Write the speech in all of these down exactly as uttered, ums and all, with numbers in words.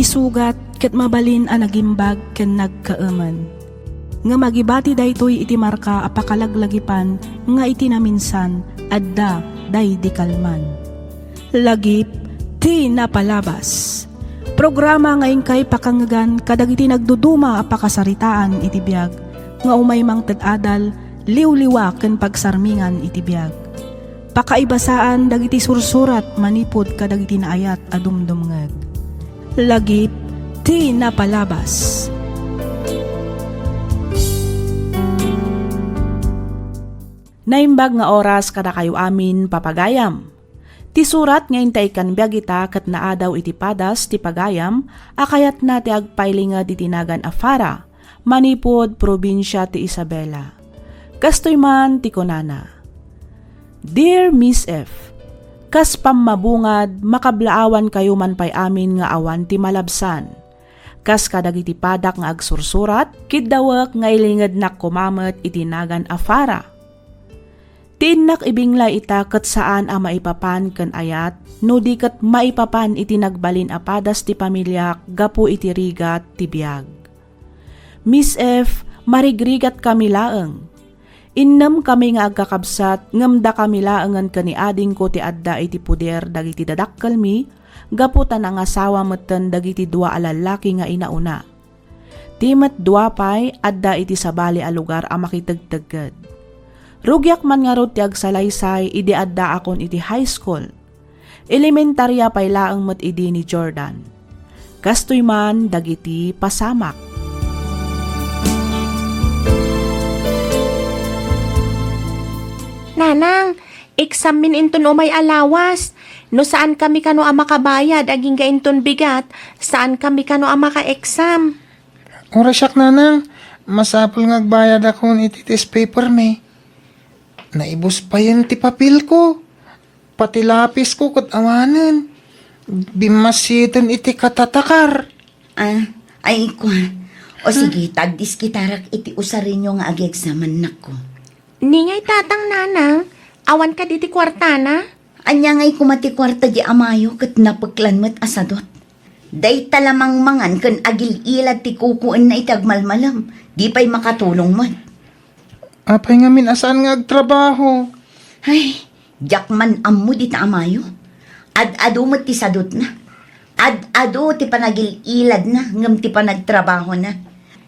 Isugat ket mabalin a nagimbag ken nagkaemen. Ngem agibati daytoy iti marka a pakalaglagipan nga iti naminsan adda daydi kalman. Lagip ti napalabas. Programa nga inkay pakangngegan kadagiti nagduduma a pakasaritaan iti biag nga umay mangted adal, liwliwa ken pagsarmingan iti biag. Pakaibasaan dagiti sursurat manipud kadagiti naayat a dumdumngeg. Lagip ti napalabas. Naimbag nga oras kadakayo amin, papagayam. Ti surat nga inta ikkan biag ita ket naadaw iti padas ti pagayam a kayatna ti agpailinged iti nagan a Fara, manipud probinsia ti Isabela. Kastoy man ti kunana, Dear Miss F, kas pammabungad, makablaawankayo man pay amin nga awan ti malabsan. Kas kadagiti padak nga agsursurat, kiddawek nga ilingednak koma met iti nagan a Fara. Ti innak ibinglay ita ket saan a maipapan ken ayat, no di ket maipapan iti nagbalin a padas ti pamiliak gapu iti rigat ti biag. Miss F, marigrigatkami laeng. Innemkami nga agkakabsat, ngem dakami laengen ken ni adingko ti adda iti poder dagiti dadakkelmi, gapu ta nangasawa metten dagiti dua a lallaki nga inauna. Ti met dua pay, adda iti sabali a lugar a makitegtegged. Rugiak man ngarud ti agsalaysay idi addaakon iti high school. Elementaria pay laeng met idi ni Jordan. Kastoy man dagiti pasamak. Nanang, exammin inton umay a lawas. No saankami kano a makabayad agingga inton bigat, saankami kano a maka-exam. Uray siak, nanang, masapul nga agbayadakon iti test papermi. Naibus payen ti papelko. Pati lapisko ket awanen. Bimmasiten iti katatakar. Ah, ay, kua. O sige, tagdiskitarak iti usarenyo nga agi-exam, annakko. Ni ngay tatang, nanang, awan kadi ti kuartana? Ania ngay koma ti kuarta di amayo ket napeklan met a sadut? Dayta la mangmangan ken agil-ilad ti kukuenna iti agmalmalem. Di pay makatulong met. Apay ngamin a saan nga agtrabaho? Ay, diak man ammo dita amayo. Ad-ado met ti sadutna. Ad-ado ti panagil-iladna ngem ti panagtrabahona.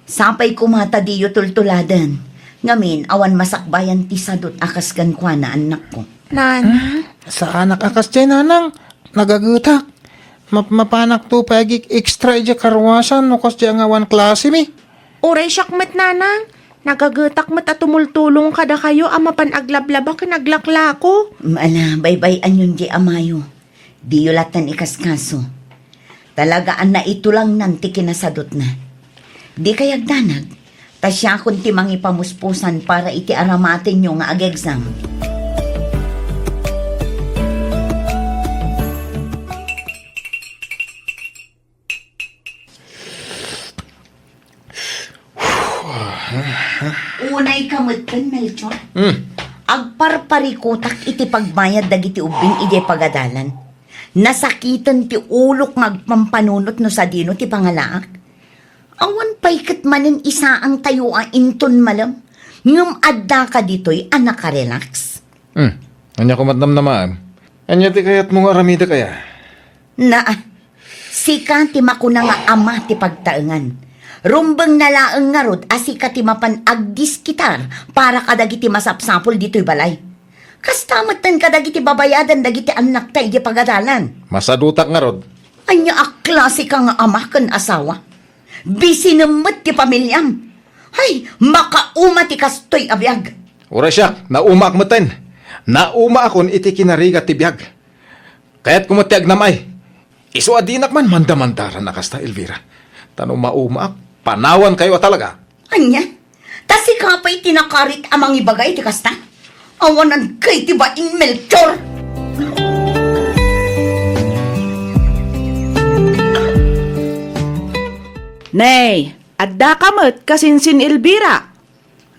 Sapay koma ta diyo tultuladen. Ngamin, awan masakbayan ti sadut a kas kenkuana, annakko. Nana? Hmm? Saanak a kasdiay, nanang. Nagagetak. Map-, mapanakto pay agik-extra idiay karuasan no kasdiay nga awan klasemi. Uray siak met, nanang. Nagagetak met a tumultulong kadakayo a mapan aglablaba ken aglaklako. Ala, baybay-anyon di amayo. Diyo latta ikaskaso. Talaga a naitulangnan ti kinasadutna. Dikay agdanag, ta siakon ti mangipamuspusan para iti aramatenyo nga ag-exam. Unay ka metten, Melchor. Hmm. Agparparikutak iti pagbayad dagiti ubbing idiay pagadalan. Nasakiten ti ulok nga agpampanunot no sadino ti pangalaak. Awan pay ket manen isaangtayo a inton malem, ngem addaka ditoy a nakarelax. Hmm. Ania koma ti namnamaem? Ania ti kayatmo nga aramidek aya? Naa, sika ti makuna nga ama ti pagtaengan. Rumbengna laeng ngarud a sika ti mapan agdiskitar para kadagiti masapsapul ditoy balay. Kasta metten kadagiti babayadan dagiti annakta idiay pagadalan. Masadutak ngarud. Ania a klase ka nga ama ken asawa? Bisinem met ti pamiliam. Hay, makauma ti kastoy a biag. Uray siak, naumaak metten. Naumaakon iti kinarigat ti biag. Kayatko met ti agnam-ay. Isu a dinak man mandamandaran a kasta, Elvira. Ta no maumaak, panawankayo a talaga. Ania? Ta sika pay ti nakarit a mangibaga iti kasta? Awanan kay ti baing, Melchor! Nay, addaka met kasinsin, Elvira.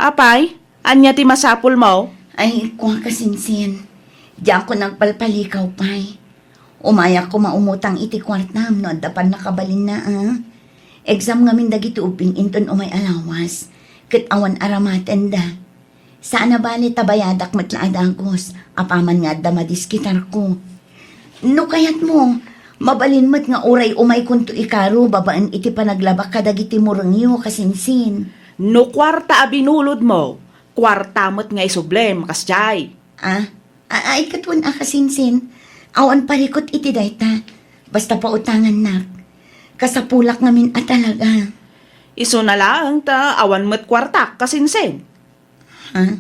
Apay, ania ti masapulmo? Ay, kua kasinsin. Diakon agpalpalikaw pay. Umayak koma umutang iti kuartam no adda pannakabalinna, a. Exam ngamin dagiti ubbing inton umay a lawas, ket awan aramatenda. Saan a bale ta bayadak met la a dagus, apaman nga adda madiskitarko. No kayatmo, mabalin met nga uray umaykonto ikaro babaen iti panaglabak kadagiti murengyo, kasinsin. No kuarta a binulodmo, kuarta met nga isublem, kasdiay. Ah, a-, ay ket wen a, kasinsin. Awan parikut iti dayta. Basta pautangannak. Kasapulak ngamin a talaga. Isuna laeng ta awan met kuartak, kasinsin. Ha?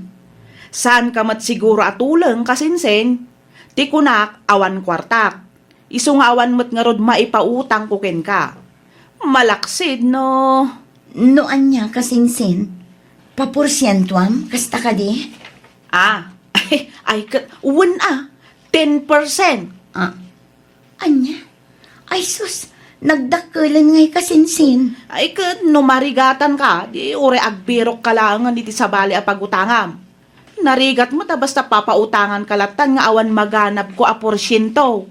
Saanka met siguro a tuleng, kasinsin. Ti kunak, awan kuartak. Isu nga awan met ngarud maipautangko kenka. Malaksid no. No ania, kasinsin? Paporsientuam, kasta kadi? Ah, ay, ket, wen a, ten percent. Ah, ania? Ay sus, nagdakkelen ngay, kasinsin. Ay, ket, no marigatanka, di uray agbirokka laengen iti sabali a pagutangam. Narigat met a basta papautanganka lattan nga awan maganabko a porsiento.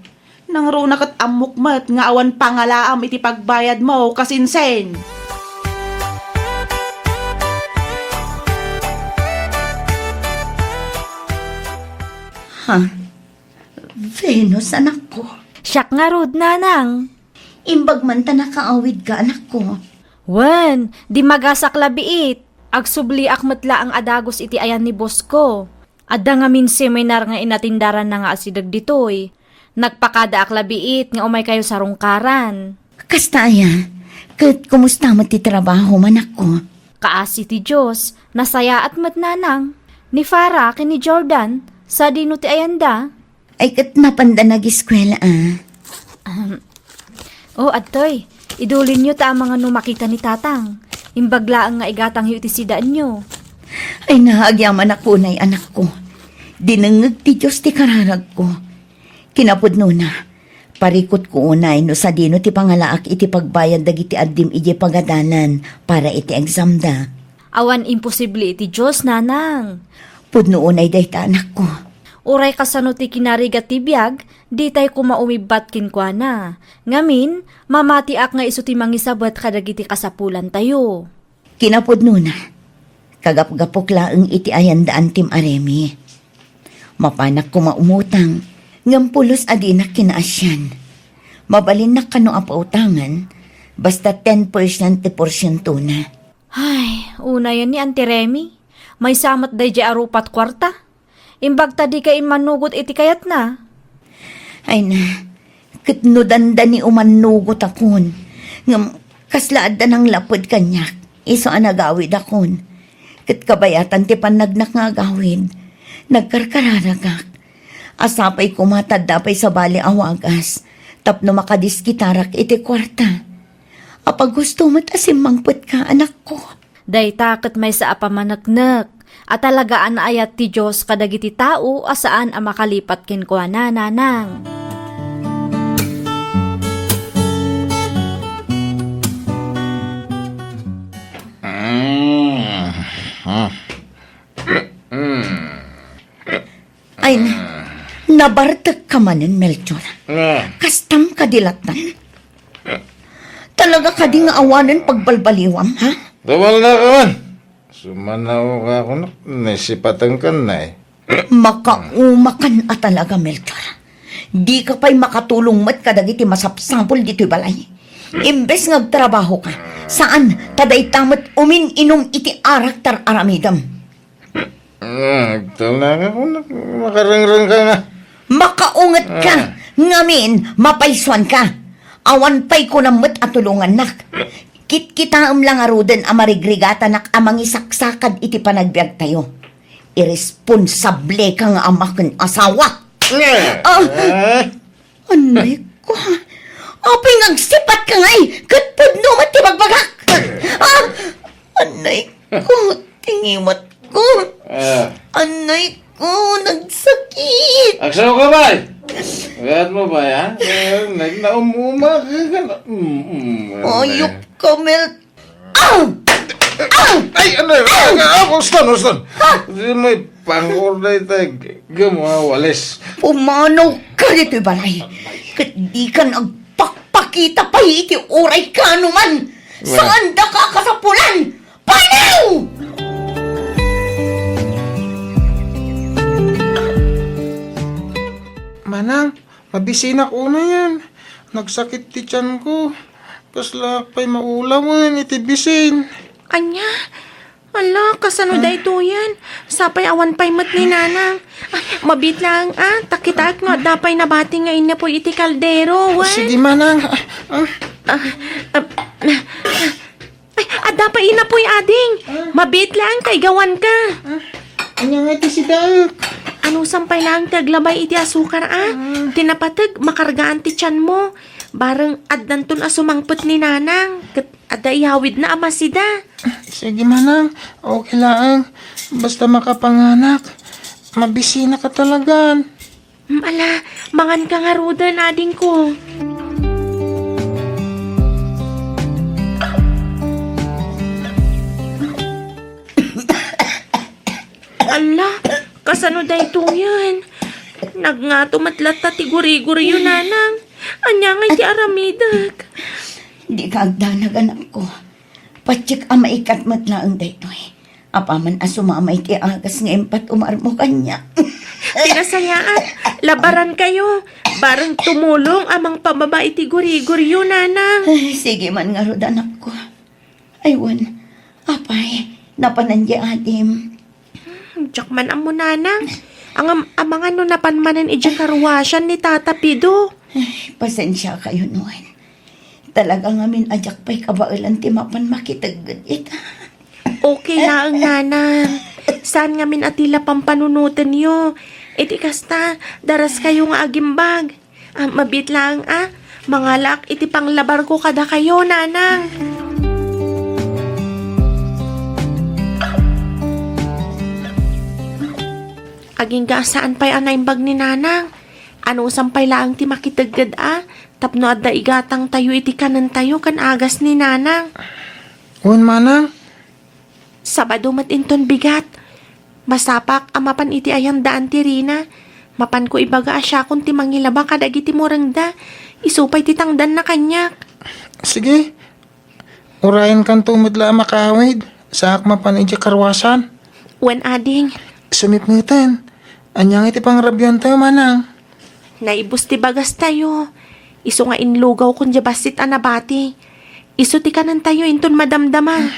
Nangruna ket ammok met nga awan pangalaam iti pagbayadmo, kasinsin. Ha? Venus, anakko. Siak ngarud, nanang. Imbag man ta nakaawidka, anakko. Wen, di magasak la biit. Agsubliak met laeng a dagus iti ayan ni boss ko. Adda ngamin seminar nga inatindaranna nga asideg ditoy. Nagpakadaak la biit nga umaykayo sarungkaran. Kasta aya, ket kumusta met ti trabaho, manakko? Kaasi ti Dios, nasayaat met, nanang. Ni Farah ken ni Jordan, sadino ti ayanda? Ay, ket napanda nagiskwela, a. Ahem. O, adtoy, idulinyo ta amangan no makita ni Tatang. Imbag laeng nga igatangyo iti sidaenyo. Ay, naagyamanak unay, anakko. Dinengngeg ti Dios ti kararagko. Kinapudnona, parikutko unay no sadino ti pangalaak iti pagbayad dagiti addim idiay pagadalan para iti examda. Awan imposible iti Dios, nanang. Pudno unay dayta, anakko. Uray kasano ti kinarigat ti biag, ditay koma umibbat kenkuana. Ngamin, mamatiak nga isu ti mangisabet kadagiti kasapulantayo. Kinapudnona, kagapgapok laeng iti ayanda Antim a Remi. Mapanak koma umutang, ngem pulos a dinak kinaasian. Mabalinnak kano a pautangan, basta ten percent ti porsientona. Ay, unayen ni Anti Remi. Maysa met daydiay a rupat kuarta. Imbag ta dika immanugot iti kayatna. Ay na, ket no dandani umannugotakon, ngem kasla adda nanglaped kaniak, isu a nagawidakon. Ket kabayatan ti pannagnak nga agawid, nagkarkararagak. A sapay koma ta adda pay sabali a wagas tapno makadiskitarak iti kuarta. Apaggusto met a simmangpetka, anakko. Dayta ket maysa a pamaneknek a talaga a naayat ti Dios kadagiti tao a saan a makalipat kenkuana, nanang. Ay na, nabartekka manen, Melchor. Ah. Kastam kadi lattan? Talaga kadi nga awanen pagbalbaliwam, ha? Dumalnaka man. Sumanaoka, kunak, naisipatenkan na eh. Makaumakan a talaga, Melchor. Dika pay makatulong met kadagiti masapsapul ditoy balay. Imbes nga agtrabahoka, saan ta dayta met umin-inum iti arak ti ar-aramidem. Ah, agtalnaka, kunak, makarengrengka nga. Makaungetka, ah, ngamin, mapaysuanka. Awan pay kunam met a tulongannak. Kitkitaem la ngaruden a marigrigatanak a mangisaksakad iti panagbiagtayo. Iresponsableka nga ama ken asawa. Eh, ah, eh. Anay ko, ha? Apay nga agsipatka ngay, ket pudno met ti bagbagak? Ah, anay ko, ti ngiwatko. Ah. Anay ko, nagsakit. Agsaoka, bay. Agayatmo, bay, ha? Eh, nag-, naum-uma ka, ka na. Mm, mm, anay. Ayop ka, Mel. Ah! Ah! Ay, ano? Ah! Ah, ah, uston, uston. Ha? Di mo i-, Pangor dayta, gum, a, walis. Pumanaw ka ditoy balay. Ket di ka nagpakpakita pay iti uray kanuman. Well. Saanda ka kasapulan! Panaw! Manang, mabisinak unayen. Nagsakit ti tianko. Kasla pay maulawen iti bisin. Ania? Ala, kasano daytoyen? Sapay awan pay met ni Nanang. Ay, mabiit laeng, a. Ta kitaek no adda pay nabati nga innapuy iti kaldero, wen? Sige, Manang. Ah, ah. Ah, ah, ay, adda pay innapuy, ading. Ah. Mabiit laeng ta igawan ka. Ah, ania nga ti sidaek? Anusam pay laeng ti aglabay iti asukar, a? Ah. Ti napateg, makargaan ti tianmo. Bareng addanton a sumangpet ni Nanang. Ket adda iyawidna a masida. Sige, Manang. Okay laeng. Basta makapanganak. Mabisinak a talagan. Mm, ala, manganka ngaruden, adingko. Ala, kasano daytoyen? Nagngato met latta ti guriguryo, Nanang. Ania ngay ti aramidek? Dika agdanag, anakko. Patiek a maikat met laeng daytoy. Apaman a sumama iti agas nga impatumar mo kaniak. Ti nasayaat, labarankayo. Bareng tumulong a mangpababa iti guriguryo, Nanang. Ay, sige man ngarud, anakko. Ay, wen. Apay, napanan di adim. Diak man ammo, Nanang. Ngem, amangan no napan manen idiay karuwasan ni Tata Pido. Ay, pasensiakayon, wen. Talaga ngamin a diak pay kabaelan ti mapan makitegged ita. Okay laeng, Nanang. Saan ngamin a ti la pampanunotenyo? Iti kasta, daraskayo nga agimbag. Ah, mabiit laeng, a. Mangalaak iti panglabarko kadakayo, Nanang. Agingga a saan pay a naimbag ni Nanang. Anusam pay laeng ti makitegged a, tapno adda igatangtayo iti kanentayo ken agas ni Nanang. Wen, Manang. Sabado met inton bigat. Masapak a mapan iti ayanda Auntie Rina. Mapanko ibaga a siakon ti mangilaba kadagiti murengda. Isu pay ti tangdanna kaniak. Sige. Urayenkanto met la a makaawid. Saak mapan idiay karuwasan. Wen, ading. Sumipngeten. Ania ngay ti pangrabiantayo, Manang? Naibus ti bagastayo. Isu nga inlugawkon diay bassit a nabati. Isu ti kanentayo inton madamdama.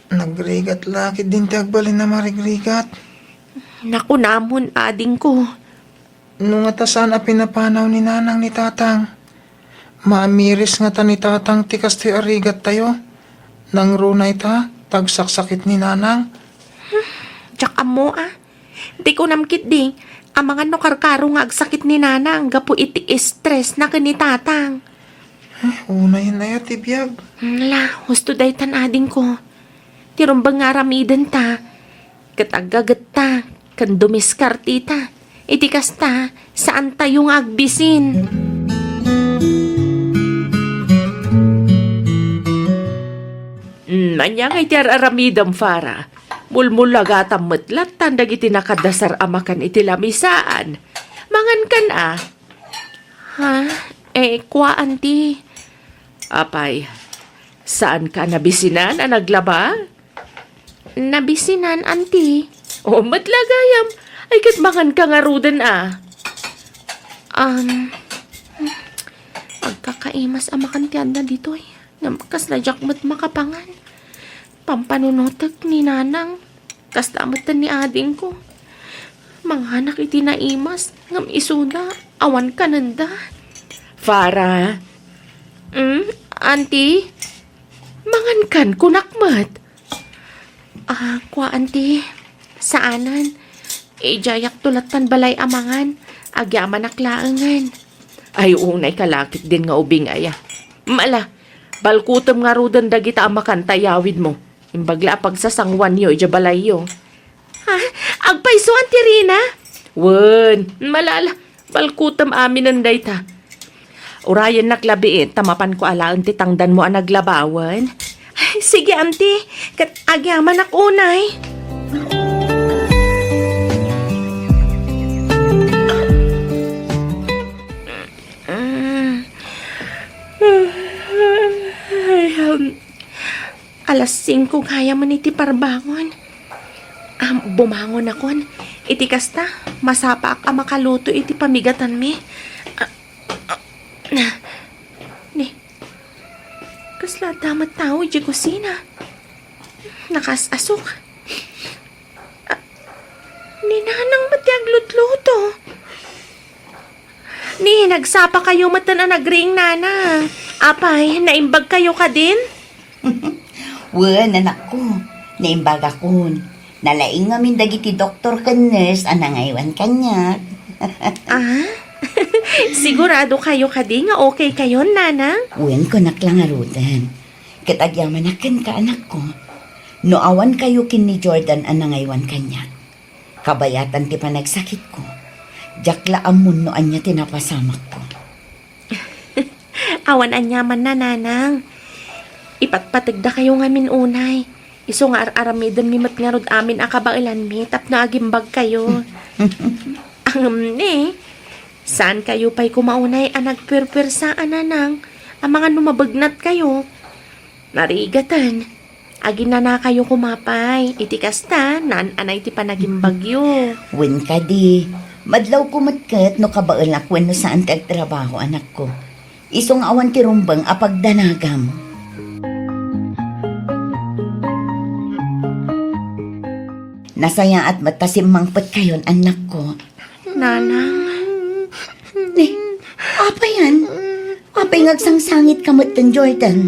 Nagrigat la ketdin ti agbalin a marigrigat. Nakunamon, adingko. No ngata saan a pinapanaw ni Nanang ni Tatang, maamiris ngata ni Tatang ti kastoy a rigattayo? Nangruna ita, ta agsaksakit ni Nanang. Hmm, diak ammo, a. Ti kunam ketdi, amangan no karkaro nga agsakit ni Nanang gapu iti stress na ken ni Tatang. Eh, unayen aya ti biag. Ala, husto daytan, adingko. Ti rumbeng nga aramidenta, ket aggagetta, ken dumiskarteta. Iti kasta, saantayo nga agbisin. Hmm, ania ngay ti ar-aramidem, Farah? Mulmulagatam met lattan dagiti nakadasar a makan iti lamisaan. Mangankan a. Ha? Eh, kua, Auntie. Apay, saanka a nabisinan a naglaba? Nabisinan, Auntie. O, met la gayam. Ay, ket manganka ngaruden a. Um, agkakaimas a makan ti adda ditoy. Ngem kasla diak met makapangan. Pampanunotek ni Nanang. Kasta met ni adingko. Manganak iti naimas, ngem isuda, awan kanenda. Farah. Hmm, Auntie? Mangankan, kunak met. Ah, kua, Auntie. Saanen. Idiayakto lattan balay a mangan. Agyamanak laengen. Ay, unay kalakit din nga ubing aya. Mala, balkutem ngaruden dagita a makan ta iyawidmo. Imbag la a pagsasanguanyo idiay balayyo. Ha? Agpayso, Auntie Rina? Wen, malala. Balkutem aminen dayta. Urayennak labiit ta mapanko alaen ti tangdanmo a naglabawen. Sige, Auntie. Ket agyamanak unay. Alas singko gayam iti parbangon. Am, bumangonakon. Iti kasta, masapaak a makaluto iti pamigatanmi. Ah, ah, ni, kasla adda met tao idiay kusina. Nakaas-asok. Ah, ni Nanang met ti aglutluto. Ni, nagsapakayo metten a nagriing, Nana. Apay, naimbagkayo kadin? Wen, anakko. Naimbagakon. Nalaing ngamin dagiti doktor ken nurse a nangaywan kaniak. Ah? Siguradokayo kadi nga okaykayon, Nanang? Wen, kunak la ngaruden. Ket agyamanak kenka, anakko. No awankayo ken ni Jordan a nangaywan kaniak, kabayatan ti panagsakitko. Diak la ammon no ania ti napasamakko. Awan aniamanna, Nanang. Ipatpategdakayo ngamin unay. Isu nga ar-aramidenmi met ngarud amin a kabaelanmi tapno agimbagkayo. Ngem ni, saankayo pay koma unay a nagpuerpuersa a, Nanang, amangan no mabegnatkayo. Narigaten. Aginanakayo koma pay. Iti kasta, naan-anay ti panagimbagyo. Wen kadi, madlawko met ket no kabaelak wenno saan ti agtrabaho, anakko. Isu nga awan ti rumbeng a pagdanagam. Nasayaat met ta simmangpetkayon, annakko. Nanang. Ni, apay yan? Apay nga agsangsangitka metten, Jordan?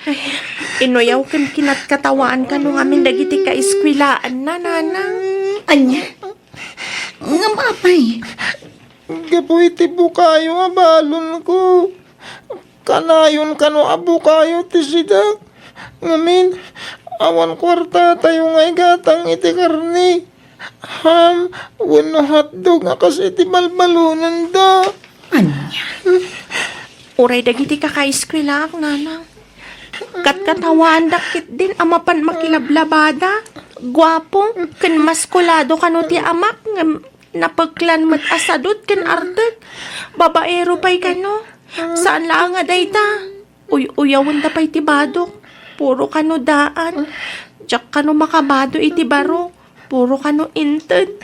Ay, inuyaw ken kinatkatawaan kano ngamin dagiti kaeskuelaanna, Nanang. Ania? Ngem apay? Gapu iti bukayo a balonko. Kanayon kano a bukayo ti sidak. Ngamin, awan kuartatayo nga igatang iti karne, ham, wenno hotdog a kas iti balbalonenda. Ania? Uray dagiti kakaeskuelaak, Nanang. Katkatawaandak ketdin a mapan makilablabada, guapo, ken maskulado kano ti amak, ngem napeklan met a sadut ken artek. Babaero pay kano. Saan la nga dayta. Uy-uyawenda pay ti badok. Puro kano daan. Diak kano makabado iti baro. Puro kano inted.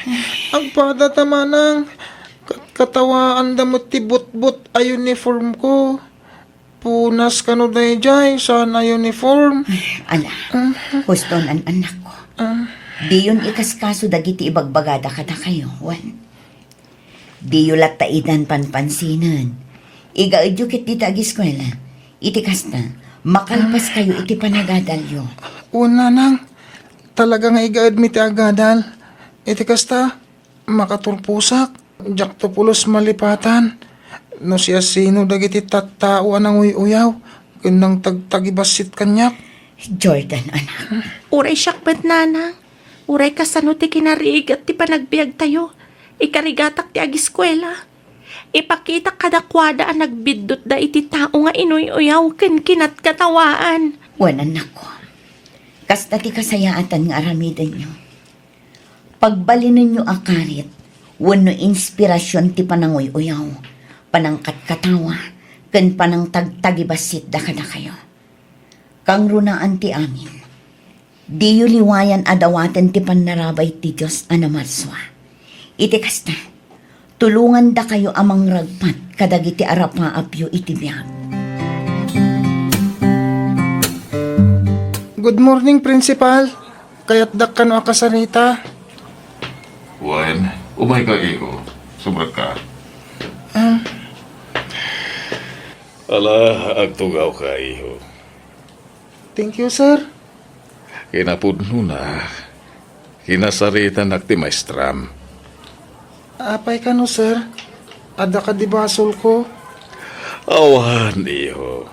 Agpada ta manang. Kat-, katawaanda met ti butbut a uniform ko. Punas kano daydiay, saan a uniform. Ala, husto nan annakko. Ah. Diyon ikaskaso dagiti ibagbagada kadakayo, wen? Diyo latta idan panpansinen. Igaedyo ket dita agiskuela. Iti kasta, makalpaskayo iti panagadalyo. Wen, nanang, talaga nga igaedmi ti agadal. Iti kasta, makaturposak. Diakto pulos malipatan. No siasino dagiti tattao a nanguy-uyaw ken nangtagtagibassit kaniak. Jordan, anak. Uray siak met, nanang. Uray kasano ti kinarigat ti panagbiagtayo, ikarigatak ti agiskuela. Ipakitak kadakuada a nagbiddutda iti tao nga inuy-uyaw ken kinatkatawaan. Wen, annakko, kasta ti kasayaatan nga aramidenyo. Pagbalinenyo a karit wenno inspirasion ti pananguy-uyaw, panangkatkatawa, ken panangtagtagibassit da kadakayo. Kangrunaan ti amin. Diyo liwayan a dawaten ti pannarabay ti Dios a namarsua. Iti kasta, tulongandakayo a mangragpat kadagiti arapaapyo iti biag. Good morning, Principal. Kayatdak kano a kasarita. Wen, umayka, iho. Subrek ka. Ah. Ala, agtugawka, iho. Thank you, sir. Kinapudnona, kinasaritanak ti maestram. Apay kano, sir? Adda kadi basolko? Awan, iho.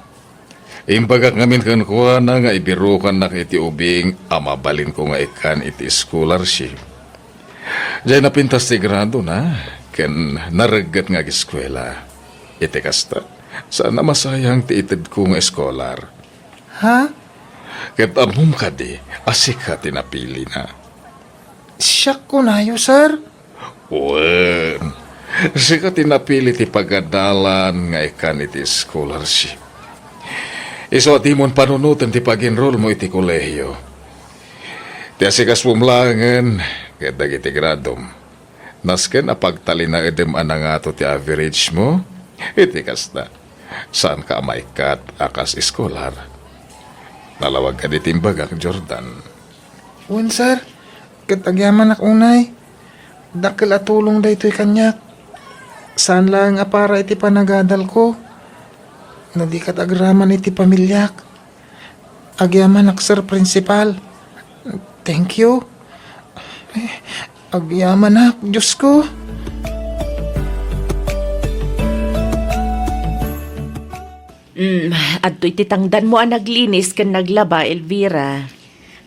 Imbagak ngamin kenkuana nga ibirukannak iti ubing a mabalinko nga ikkan iti scholarship. Diay napintas ti gradona, ken naregget nga agiskuela. Iti kasta, saan a masayang ti itedko nga eskolar. Ha? Ket ammom kadi a sika ti napilina. Siak kunayo, sir? Wen, sika ti napili ti pagadalan nga ikkan iti scholarship. Isu a dimon panunoten ti pag-enrollmo iti kolehio. Ti asikasom laengen ket dagiti gradom. Nasken a pagtalinaedem a nangato ti averagemo, iti kasta, saanka a maikkat a kas eskolar. Nalawagka ditoy imbagak, Jordan. Wen, sir. Ket agyamanak unay. Dakkel a tulong daytoy kaniak. Saan laeng a para iti panagadalko. No di ket agraman iti pamiliak. Agyamanak, Sir Principal. Thank you. Agyamanak, Diosko. Mm, adtoy ti tangdanmo a naglinis ken naglaba, Elvira.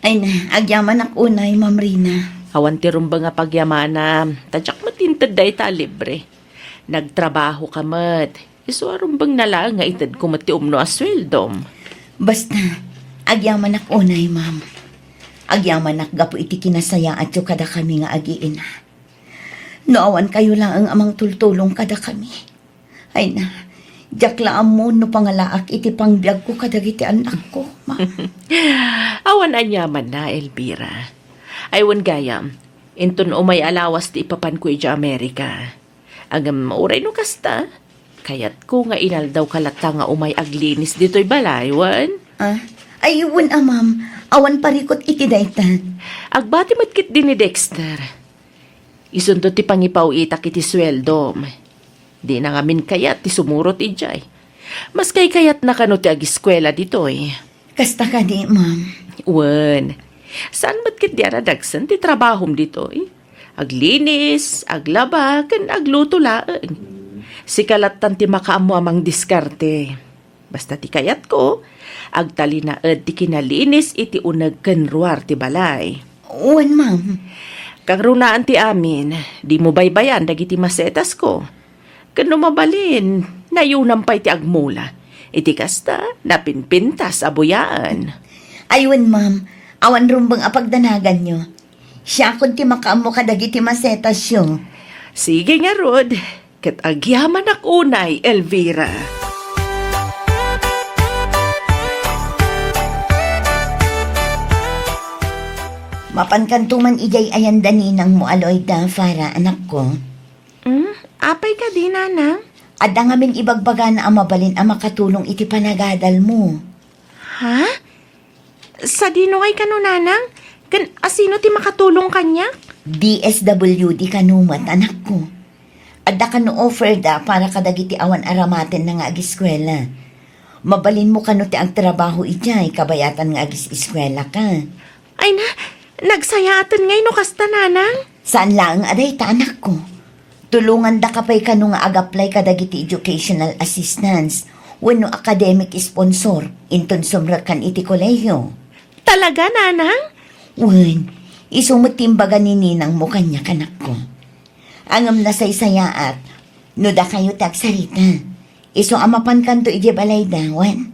Ay na, agyamanak unay, Ma'am Rina. Awan ti rumbeng a pagyamana, ta diak met inted dayta a libre. Nagtrabahoka met. Isu a rumbeng na laeng nga itedko met ti umno a sueldom. Basta, agyamanak unay, ma'am. Agyamanak gapu iti kinasayaatyo kadakami nga agi-ina. No awan kayo laeng a mangtultulong kadakami. Ay na, diak la ammo no pangalaak iti pangbiagko kadagiti annakko, ma'am. Awan aniamanna, Elvira. Ay, wen gayam, inton umay a lawas ti ipapanko idiay Amerika. Ngem uray no kasta, kayatko nga inaldawka latta nga umay aglinis ditoy balay, wen? Ah, ay, wen a, ma'am. Awan parikut iti dayta. Agbati met ketdi ni Dexter. Isunto ti pangipaw-itak iti sueldom. Dina ngamin kayat ti sumurot idiay. Mas kaykayatna kano ti agiskuela ditoy. Kasta kadi, ma'am? Wen, saan met ketdi a nadagsen ti trabahom ditoy? Aglinis, aglaba, ken agluto laeng. Sika lattan ti makaammo a mangdiskarte. Basta ti kayatko, agtalinaed ti kinalinis iti uneg ken ruar ti balay. Wen, ma'am. Kangrunaan ti amin, dimo baybayan dagiti masetasko. Ken no mabalin, nayunam pay ti agmula. Iti kasta, napinpintas a buyaan. Ay, wen, ma'am. Awan rumbeng a pagdanaganyo. Siakon ti makaammo kadagiti masetasyo. Sige ngarud, ket agyamanak unay, Elvira. Mapankanto man idiay ayan da ninangmo a Loida, Farah, anakko. Hmm? Apay kadi, nanang? Adda ngamin ibagbagana a mabalin a makatulong iti panagadalmo. Ha? Sadino ngay kano, nanang? Ken asino ti makatulong kaniak? D S W D kano met, anakko. Adda kano offer da para kadagiti awan aramatenna nga agiskuela. Mabalinmo kano ti agtrabaho idiay kabayatan nga agis-eskuelaka. Ay na, nagsayaaten ngay no kasta, nanang? Saan laeng a dayta, anakko. Tulongandaka pay kano nga ag-apply kadagiti educational assistance wenno academic sponsor inton sumrekkan iti kolehiyo. Talaga, nanang? Wen, isu met ti imbaga ni ninangmo kaniak, anakko. Ngem nasaysayaat no dakayo ti agsarita. Isu a mapankanto idiay balayda, wen?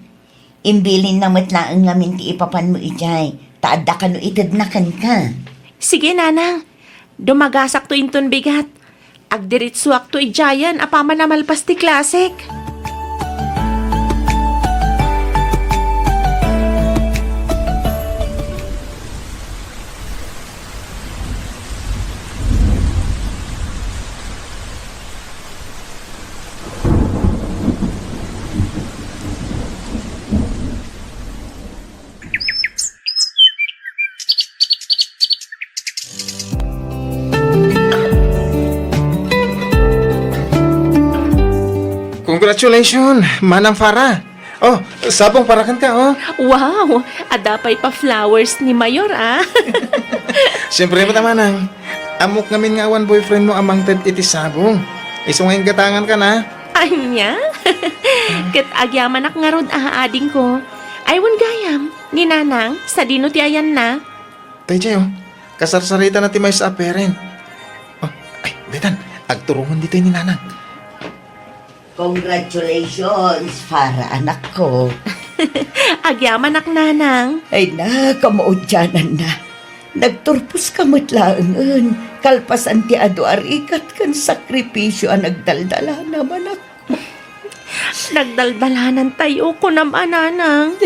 Imbilinna met laeng ngamin ti ipapanmo idiay, ta adda kano itedna kenka. Sige, nanang. Dumagasakto inton bigat. Agdiritsuakto idiayen apaman a malpas ti klasek. Congratulations, Manang Farah. Oh, sabong para kenka, oh. Wow! Adda pay pa flowers ni Mayor, ah. Siyempre, Manang. Ammok ngamin nga awan boyfriend mo a mangted iti sabong. Isu nga inggatangan ka na. Ania? Ket agyamanak ngarud a adingko. Ay, wen gayam, ni Nanang, sadino ti ayanna? Daydiay, oh. Kasarsaritana ti maysa a parent. Oh, ay, daytan, agturongen ditoy ni Nanang. Congratulations, Farah, anakko. Agyamanak, Nanang. Ay na, kamaudiananna. Nagturposka met laengen, kalpasan ti adu a rigat ken sakripisio a nagdaldalana, anak. Nagdaldalanantayo, kunam a, Nanang.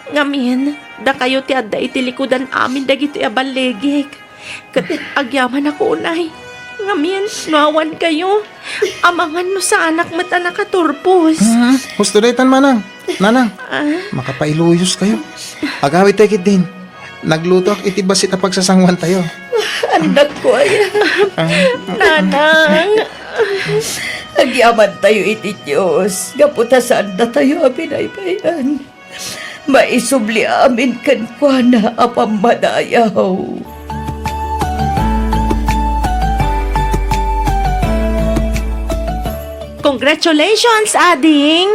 Ngamin, dakayo ti adda iti likudan amin dagitoy a balligik. Ket agyamanak unay. Ngamin, no awan kayo, amangan no saanak met a nakaturpos. Mhm. Husto daytan, Manang. Nanang, Ah? makapailuyos kayo. Agawid tayo ketdin. Naglutoak iti bassit a pagsasanguantayo. Annak ko aya. Ah. Nanang. Agyamantayo iti Dios, gapu ta saandatayo a binaybay-an. Maisubli amin kenkuana a pammadayaw. Congratulations, ading!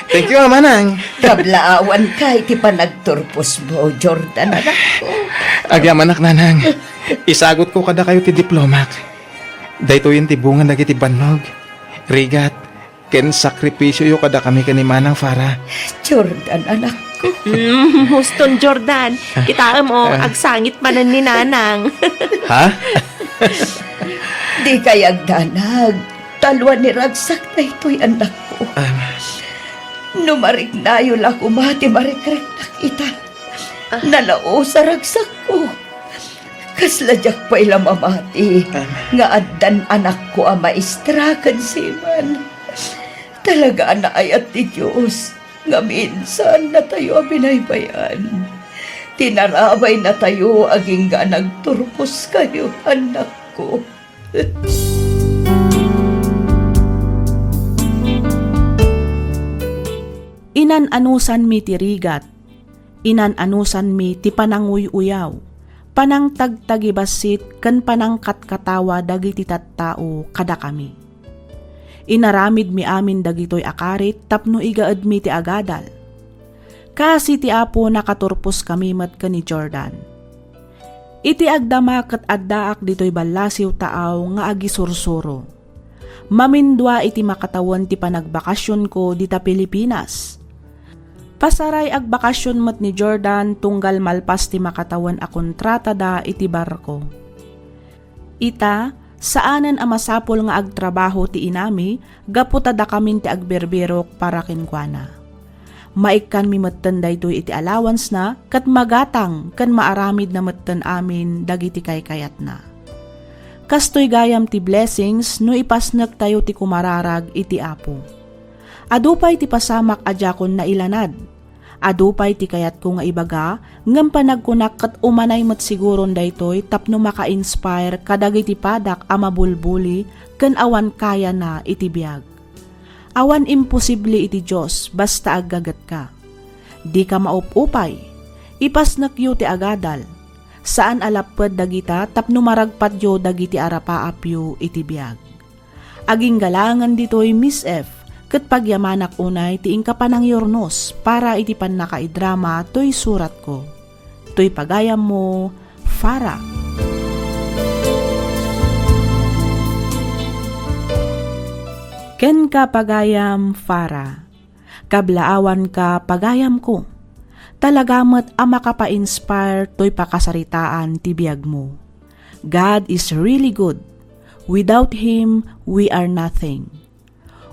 Thank you, Manang. Kablaawanka iti panagturposmo, Jordan, anakko. Agyamanak, Nanang. Isagutko kadakayo ti diplomak. Daytoyen ti bunga dagiti bannog, rigat, ken sakripisioyo kadakami ken ni Manang Farah. Jordan, anakko. Mm, huston, Jordan. Kitaem, o, Ah. agsangit manen ni Nanang. Ha? Dikay agdanag. Talua ni ragsak daytoy, annakko. Ah. No mariknayo la koma ti marikreknak ita, Ah. nalaos a ragsakko. Kasla diak pay la mamati Ah. nga addan anakko a maestra ken seaman. Talaga a naayat ti Dios nga minsan natayo a binaybay-an. Tinarabaynatayo agingga a nagturposkayo, annakko. Inan-anusanmi ti rigat, inan-anusanmi ti pananguy-uyaw, panangtagtagibassit ken panangkatkatawa dagiti tattao kadakami. Inaramidmi amin dagitoy a karit tapno igaedmi ti agadal. Kas iti Apo, nakaturposkami met ken ni Jordan. Iti agdama ket addaak ditoy ballasiw taaw nga agisursuro. Mamindua iti makatawen ti panagbakasionko dita Pilipinas. Pasaray agbakasion met ni Jordan tunggal malpas ti makatawen a kontratada iti barko. Ita, saanen a masapul nga agtrabaho ti inami gapu ta dakamin ti agbirbirok para kenkuana. Maikkanmi metten daytoy iti allowance-na ket magatang ken maaramidna metten amin dagiti kaykayatna. Kastoy gayam ti blessings no ipasnektayo ti kumararag iti Apo. Adu pay ti pasamak a diakon nailanad. Adu pay ti kayatko nga ibaga, ngem panagkunak ket umanay met siguron daytoy tapno maka-inspire kadagiti padak a mabulbuli ken awan kayana iti biag. Awan imposible iti Dios basta aggagetka. Dika maup-upay. Ipasnekyo ti agadal. Saan a lapped dagita tapno maragpatyo dagiti arapaapyo iti biag. Agingga laengen ditoy, Miss F, ket pagyamanak unay ti inka panangyurnos para iti pannakaidrama toy suratko. Toy pagayammo, Farah. Kenka pagayam, Farah. Kablaawanka pagayamko. Talaga met a makapa-inspire toy pakasaritaan ti biagmo. God is really good. Without Him, we are nothing.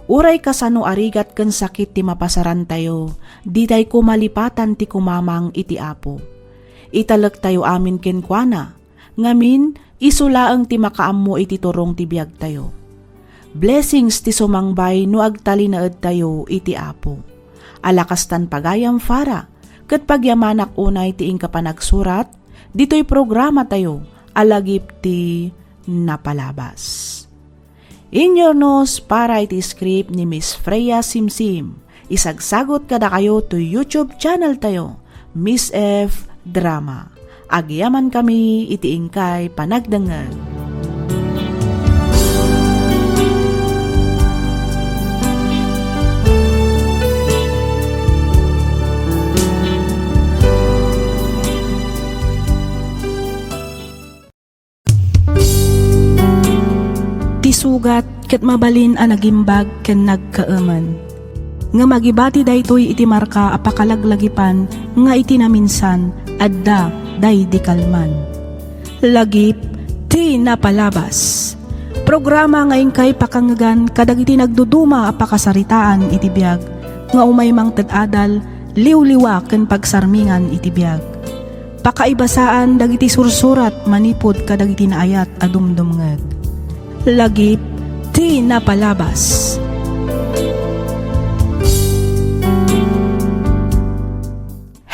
Uray kasano a rigat ken sakit ti mapasarantayo, ditay koma lipatan ti kumamang iti Apo. Italektayo amin kenkuana, ngamin, isu laeng ti makaammo iti turong ti biagtayo. Blessings ti sumangbay no agtalinaedtayo iti Apo. Ala kastan pagayam, Farah, ket pagyamanak unay ti inka panagsurat ditoy programatayo a Lagip ti Napalabas. Inyurnos para iti script ni Miss Freya Simsim. Isagsagot kadakayo toy YouTube channel tayo, Miss F Drama. Agyamankami iti inkay panagdengngeg. Ti sugat ket mabalin a nagimbag ken nagkaemen. Ngem agibati daytoy iti marka a pakalaglagipan nga iti naminsan adda daydi kalman. Lagip ti Napalabas. Programa nga inkay pakangngegan kadagiti nagduduma a pakasaritaan iti biag, nga umay mangted adal, liwliwa ken pagsarmingan iti biag. Pakaibasaan dagiti sursurat manipud kadagiti naayat a dumdumngeg. Lagip ti napalabas.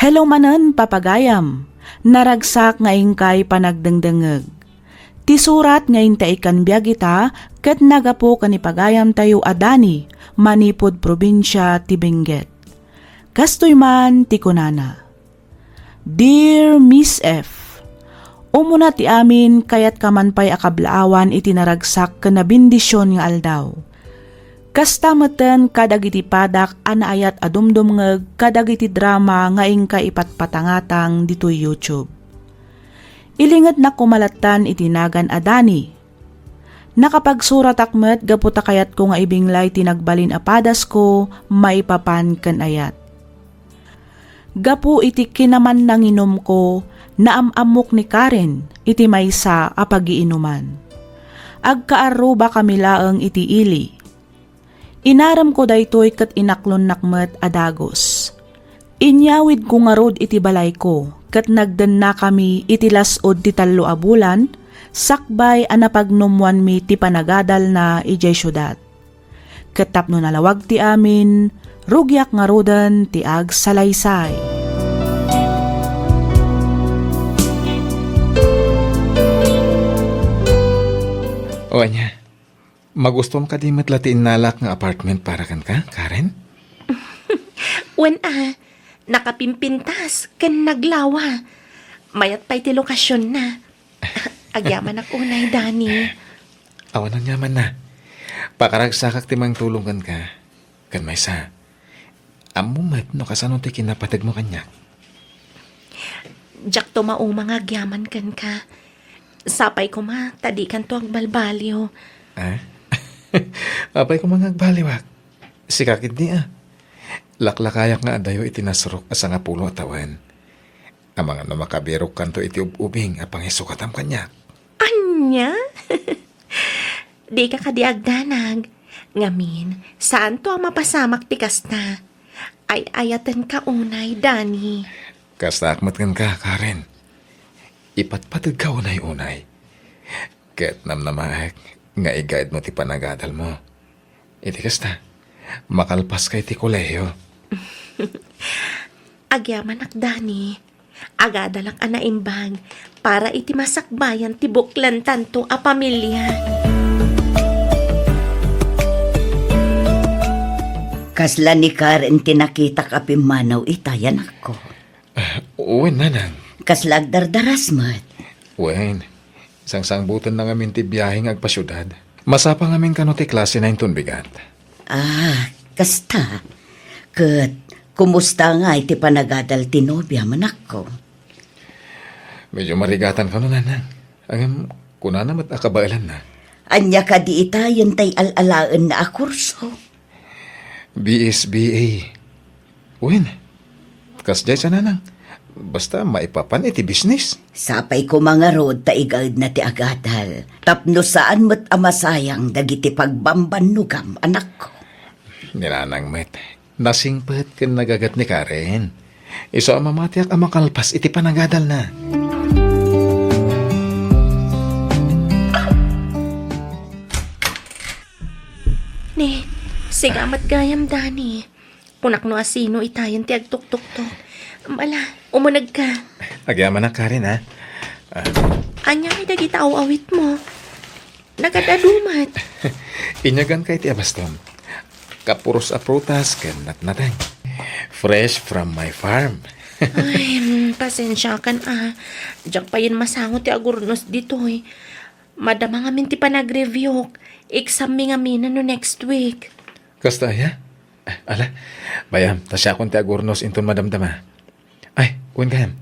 Hello manen, papagayam. Naragsak nga inkay panagdengdengngeg. Ti surat nga intaikan biag ita ket nagapu ken ni pagayamtayo a Dani manipud probinsia ti Benguet. Kastoy man ti kunana, "Dear Miss F, umuna ti amin, kayatko man pay a kablaawan iti naragsak ken nabendisyon nga aldaw. Kasta metten kadagiti padak a naayat a dumdumngeg kadagiti drama nga inkay ipatpatangatang ditoy YouTube. Ilingednak koma lattan iti nagan a Dani. Nakapagsuratak met gapu ta kayatko nga ibinglay ti nagbalin a padasko maipapan ken ayat. Gapu iti kinamannanginumko, naam-ammok ni Karen iti maysa a pagiinuman. Agkaarrubakami laeng iti ili. Inaremko daytoy ket inaklonnak met a dagus. Inyawidko ngarud iti balayko ket nagdennakami iti las-ud ti tallo a bulan sakbay a napagnummoanmi ti panagadalna idiay siudad. Ket tapno nalawag ti amin, rugiak ngaruden ti agsalaysay. O ania, magustom kadi met la ti innalak nga apartment para kenka, Karen? Wen a, nakapimpintas ken naglawa. Mayat pay ti lokasionna. Agyamanak unay, Dani. Awan aniamanna. Pakaragsakak ti mangtulong kenka. Ken maysa, ammo met no kasano ti kinapategmo kaniak. Diakto mauma nga agyaman kenka. Sapay koma ta dikanto agbalbaliw. Ah? Apay koma nga agbaliwak? Sika ketdi a. Laklakayak nga adayo iti nasrok a sangapulo a tawen. Amangan no makabirokkanto iti ub-ubing a pangisukatam kaniak. Ania? Dika kadi agdanag. Ngamin, saanto a mapasamak ti kasta. Ay-ayatenka unay, Dani. Kastaak met kenka, Karen. Ipatpateg ka unay-unay. Ket namnamaek nga igaedmo ti panagadalmo. Iti kasta, makalpaska iti kolehiyo. Agyamanak, Dani. Agadalak a naimbag para iti masakbayan ti buklantanto a pamilia. Kasla ni Karen ti nakitak a pimmanaw ita, anakko? Ah, wen, nanang. Kasla agdardaras met? Wen, sangsangbutenna ngamin ti biahe nga agpasiudad. Masapa ngamin kano ti klasena inton bigat. Ah, kasta. Ket, kumusta ngay ti panagadal ti nobiam, anakko? Medyo marigatan kano, nanang. Ngem, kunana met a kabaelanna. Ania kadi ita, yantay al-alaenna a kurso? B S B A. Wen, kasdiay sa, nanang. Basta maipapan iti bisnis. Sapay koma ngarud ta igaedna ti agadal. Tapno saan met a masayang dagiti pagbambannogam, anakko. Ni nanang met. Nasingpet ken nagaget ni Karen. Isu a mamatiak a makalpas iti panagadalna. Ne, sigamat gayam, Dani. Kunak no asino itayen ti agtuktoktok. Ala, umunegka. Agyamanak, Karen, ha? Ah. Ania ngay dagita aw-awitmo? Nagad-adu met. Inyaganka iti abastom. Kapuros a prutas ken natnateng. Fresh from my farm. Ay, mm, pasensiakan a. Diak payen masango ti agurnos ditoy. Madama ngamin ti panagreviewk. Exammi ngamin no next week. Kasta aya? Ala, bayam, ta siakon ti agurnos inton madamdama. Ay, wen gayam,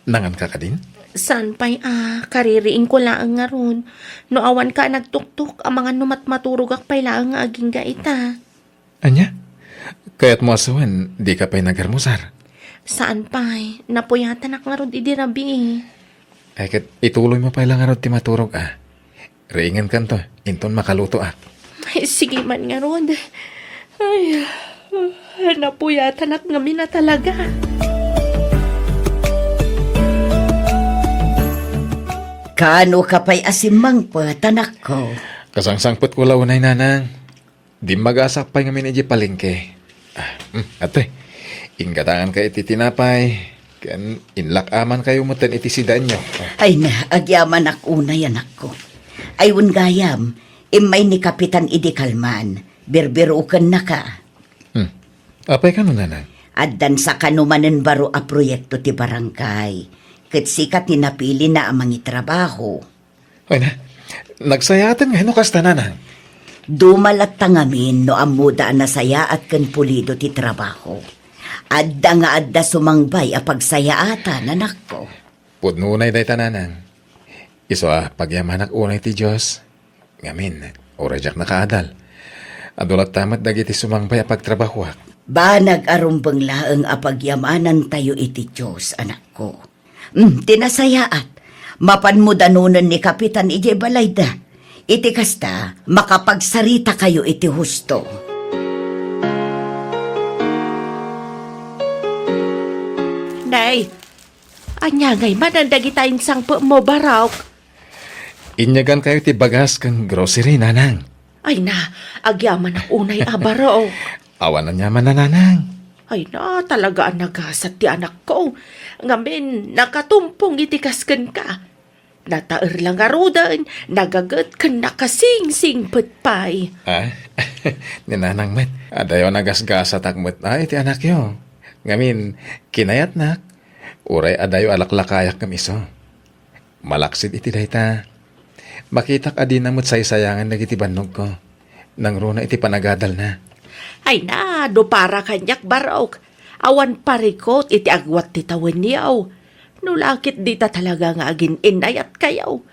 nanganka kadin? Saan pay a, kaririingko laeng ngarud. No awanka a nagtuktok, amangan no matmaturogak pay laeng nga agingga ita. Ania? Kayatmo a sawen, dika pay nagarmusar? Saan pay, napuyatanak ngarud idi rabii. Ay, ket ituloymo pay la ngarud ti maturog a. Riingenkanto, inton makalutoak. Ay, sige man ngarud. Ay, napuyatanak ngamin a talaga. Kaano ka pay a simmangpet, anakko? Kasangsangpetko la unay, nanang. Dimmagasak pay ngamin idiay palengke. Ah, hmm, ate, inggatangankayo iti tinapay, ken inlak-amankayo metten iti sidaenyo. Ah. Ay na, agyamanak unay, anakko. Ay, wen gayam, immay ni Kapitan idi kalman, birbirukennaka. Hmm. Apay kano, nanang? Addan sakano manen baro a proyekto ti barangay, ket sika ti napilina a mangitrabaho. Ay na, nagsayaaten ngay no kasta, nanang? Dumalatta ngamin no ammoda a nasayaat ken pulido ti trabaho. Adda nga adda sumangbay a pagsayaatan, anakko. Pudno unay dayta, nanang. Isu a pagyamanak unay ti Dios. Ngamin, uray diak nakaadal, adu latta met dagiti sumangbay a pagtrabahoak. Banag a rumbeng laeng a pagyamanantayo iti Dios, anakko. Hmm, ti nasayaat, mapanmo danonen ni Kapitan idiay balayda. Iti kasta, makapagsaritakayo iti husto. Nay, ania ngay manen dagita insangpetmo, Barok? Inyagankayo ti bagas ken grocery, nanang. Ay na, agyamanak unay a, Barok. Awan aniaman a, nanang. Ay na, talaga a nagasat ti anakko. Ngamin, nakatumpong iti kas kenka. Nataer la ngaruden, nagaget ken nakasingsingpet pay. Ah, ni nanang met, adayo a nagasgasatak met a iti anakyo. Ngamin, kinayatnak, uray adayo a laklakayak ngem isu. Malaksid iti dayta, makitak a dina met saysayangan dagiti bannogko, nangruna iti panagadalna. Ay na, no para kaniak, Barok, awan parikut iti agwat ti tawenyo. No la ket dita talaga nga agin-innayatkayo.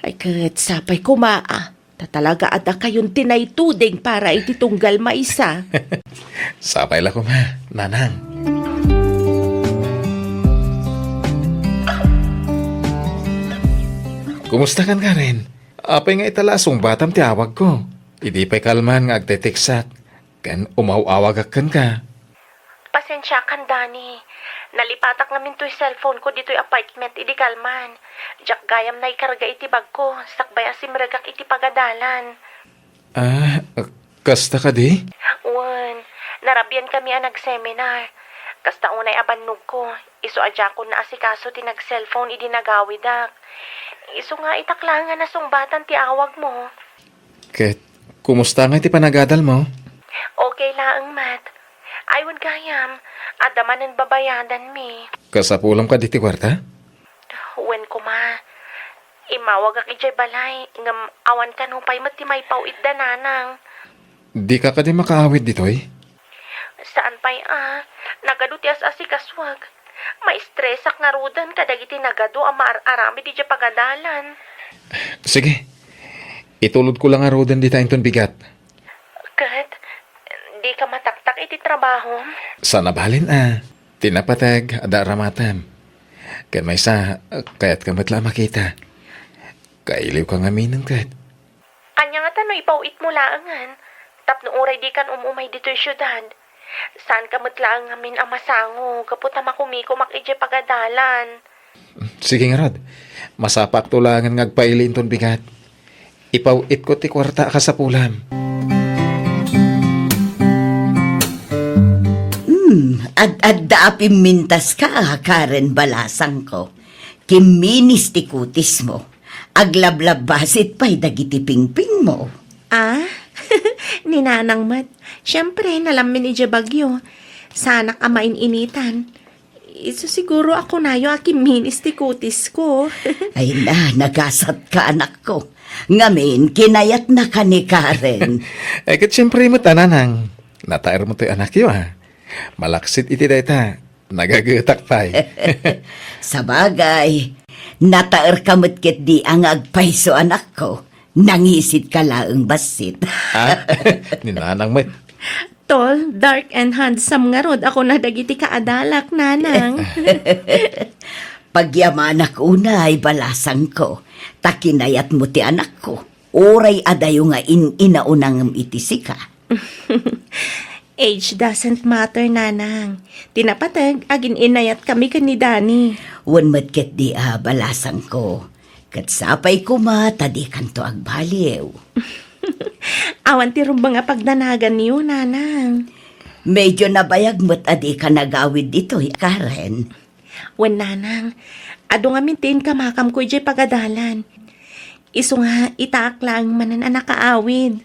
Ay ket sapay koma a, ta talaga a dakayon ti naituding para iti tunggal maysa. Sapay la koma, nanang. Kumusta kan, Karen? Apay nga ita la a sungbatam ti awagko? Idi pay kalman nga agteteksak, ken umaw-awagak kenka. Pasensiakan, Dani. Nalipatak ngamin toy cellphone ko ditoy apartment idi kalman. Diak gayam naikarga iti bagko, sakbay a simregak iti pagadalan. Ah, kasta kadi? Wen, narabian kami a nag-seminar. Kasta unay a bannogko, isu a diakon naasikaso ti nag-cellphone idi nagawidak. Isu nga itak laeng a nasungbatan ti awagmo. Ket, kumusta ngay ti panagadalmo? Okay laeng met. Ay, wen gayam, adda manen babayadanmi. Kasapulam kadi ti kuarta? Wen koma. Immawagak idiay balay, ngem awan kano pay met ti maipaw-itda, nanang. Dika kadi makaawid ditoy? Saan pay a, nagadu ti as-asikasuak. Maistresak ngaruden kadagiti nagadu a maar-aramid idiay pagadalan. Sige, itulodko la ngaruden dita inton bigat. Ket, dika mataktak iti trabahom? Saan a balin a, ti napateg, adda aramatem. Ken maysa, kayatka met la a makita. Kailiwka ngaminen ket. Ania ngata no ipaw-itmo laengen, tapno uray dikan um-umay ditoy siudad? Saanka met laeng ngamin a masango gapu ta makumikumak idiay pagadalan. Sige ngarud, masapakto laengen nga agpaili inton bigat. Ipaw-itko ti kuarta a kasapulam. Hmm, ad-adda a pimmintaska, Karen, balasangko. Kimminis ti kutismo. Aglablabbasit pay dagiti pingpingmo. Ah? Ni nanang met. Siempre, nalammin idiay bagyo. Saanak a main-initan. Isu siguro a kunayo a kimminis ti kutisko. Ay na, nagasatka, anakko. Ngamin, kinayatnaka ni Karen. Eh, ket siempre met a, nanang. Nataermo toy anakyo, a. Malaksid iti dayta, nagagetak pay. Sabagay, nataerka met ketdi a nga agpayso, anakko. Nangisit ka laeng bassit. Ah, ni nanang met. Tall, dark, and handsome ngarud a kuna dagiti kaadalak, nanang. Pagyamanak unay, balasangko, ta kinayatmo ti anakko, uray adayo nga in-inauna ngem iti sika. Age doesn't matter, Nanang. Ti napateg, agin-inayatkami ken ni Dani. Wen met ketdi a, balasangko. Ket sapay koma ta dikanto agbaliw. Awan ti rumbeng a pagdanaganyo, Nanang. Medyo nabayag met a dika nagawid ditoy, Karen. Wen, Nanang, adu ngamin ti inkamakamko idiay pagadalan. Isu nga itaak laeng manen a nakaawid.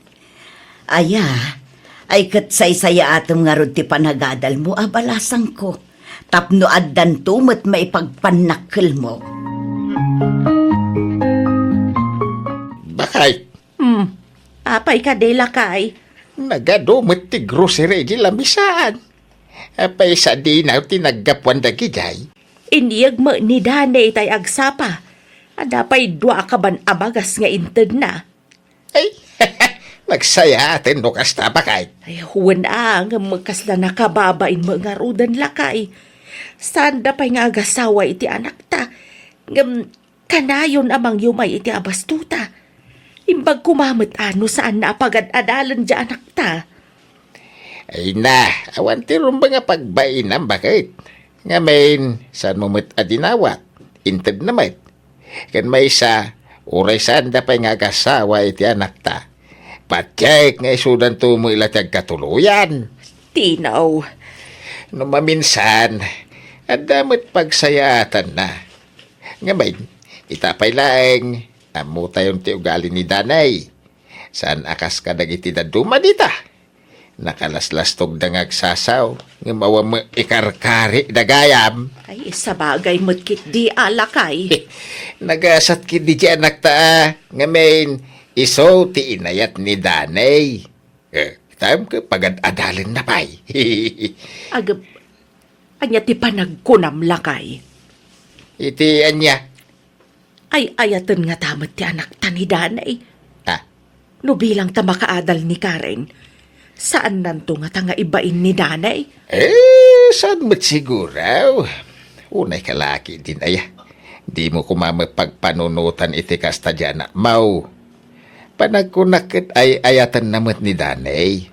Aya, ay ket saysayaatem ngarud ti panagadalmo a balasangko, tapno addanto met maipagpannakkelmo. Bakay? Hmm, apay kadi, lakay? Nagadu met ti grocery di lamisaan. Apay sadino ti naggapuan dagidiay? Iniyeg met ni Dani itay agsapa. Adda pay dua a kaban a bagas nga intedna. Ay, nagsayaaten no kasta, bakay. Ay, wen a, ngem kasla nakababain met ngaruden, lakay. Saanda pay nga agasawa iti anakta. Ngem kanayon a mangyumay iti abastuta. Imbag koma met a no saanna a pagad-adalen diay anakta. Ay na, awan ti rumbeng a pagbainam, baket. Ngamin, saanmo met a dinawat? Intedna met. Ken maysa, uray saanda pay nga agasawa iti anakta, patiek nga isudanto met la ti agkatuloyan. Tinaw. No maminsan, adda met pagsayaatanna. Ngamin, ita pay laeng, ammotayon ti ugali ni Danay. Saan a kas kadagiti dadduma dita? Nakalaslastogda nga agsasaw, ngem awan met ikarkarida gayam. Ay, sabagay met ketdi a, lakay. Nagasat ketdi ti anakta a, ngamin, isu ti inayat ni Danay. Eh, taem ket pagad-adalenna pay. Agep, ania ti panagkunam, lakay? Iti ania? Ay-ayaten ngata met ti anakta ni Danay. Ah. No bilang ta makaadal ni Karen, saannanto ngata nga ibain ni Danay? Eh, saan met siguro? Unay ka laki din, aya. Dimo koma met pagpanunotan iti kasta diay anakmo. Panagkunak ket ay-ayatenna met ni Danay.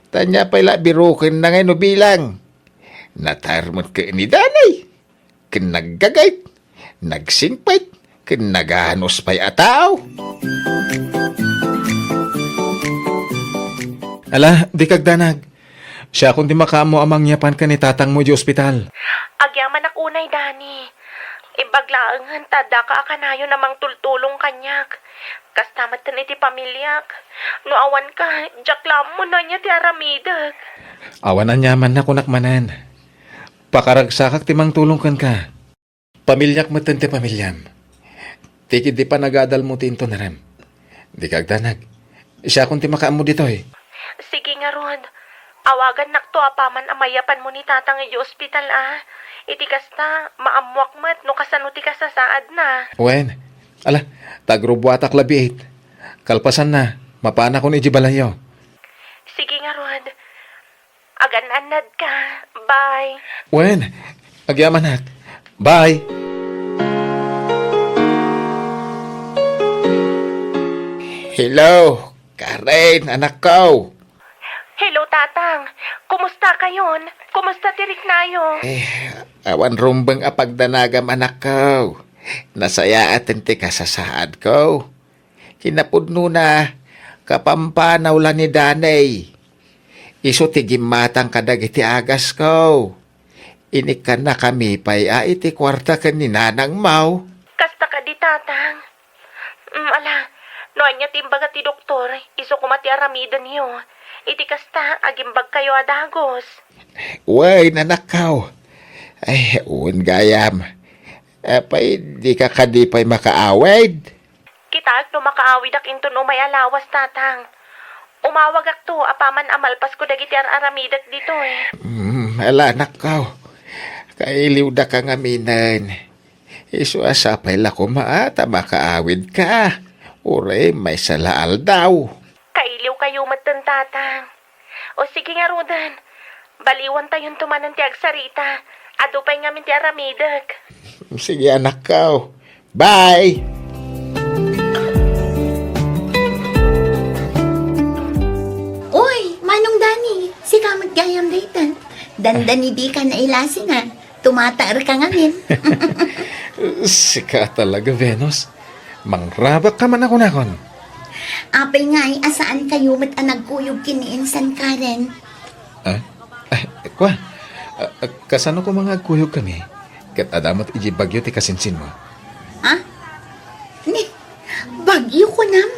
Ta ania pay la birokenna ngay no bilang? Natar met ket ni Danay. Ken naggagayt, nagsingpet, ken naganus pay a tao. Ala, dika agdanag. Siakon ti makaammo a mangyapan ken ni tatangmo idiay ospital. Agyamanak unay, Dani. Imbag laengen ta addaka a kanayon a mangtultulong kaniak. Kasta metten iti pamiliak. No awanka, diak la ammo no ania ti aramidek. Awan aniamanna, kunak manen. Pakaragsakak ti mangtulong kenka. Pamiliak metten ti pamiliam. Ti ketdi panagadalmo ti inton rem. Dika agdanag. Siakon ti makaammo ditoy. Sige ngarud. Awagannakto apaman a mayapanmo ni tatang idiay ospital, a. Iti kasta, maammoak met no kasano ti kasasaadna. Wen, ala, ta agrubbuatak la biit. Kalpasanna, mapanakon idiay balayyo. Sige ngarud. Agan-annadka. Bye. Wen, agyamanak. Bye. Hello, Karen, anakko. Hello, Tatang. Kumusta kayon? Kumusta ti riknayo? Eh, awan rumbeng a pagdanagam, anakko. Nasayaaten ti kasasaadko. Kinapudnona, kapampanaw la ni Danay. Isu ti gimmatang kadagiti agasko. Inikkannakami pay a iti kuarta ken ni nanangmo. Kasta kadi, Tatang. Mm, ala, no ania ti imbaga ti doktor, isu koma ti aramidenyo. Iti kasta, agimbagkayo a dagus. Wen, anakko. Ay, wen gayam. Apay, dika kadi pay makaawid? Kitaek no makaawidak inton umay a lawas, Tatang. Umawagakto apaman a malpasko dagiti ar-aramidek ditoy. Mm, ala, anakko. Kailiwdaka ngaminen. Isu a sapay la koma ta makaawidka. Uray maysa la aldaw. Kailiwkayo metten, Tatang. O sige ngaruden, baliwantayonto manen ti agsarita. Adu pay ngamin ti aramidek. Sige, anakko. Bye! Uy, Manong Dani, sika met gayam dayta. Dandani dika nailasin a. Tumataer ka ngamin. Sika talaga, Venus. Mangrabak ka man a kunakon. Apay ngay a saan kayo met a nagkuyog ken ni Insan Karen? Ah? Ah, kua, ah, ah, kasano koma nga agkuyog kami? Ket adda met idiay bagyo ti kasinsinmo. Ha? Ni, bagyo kunam?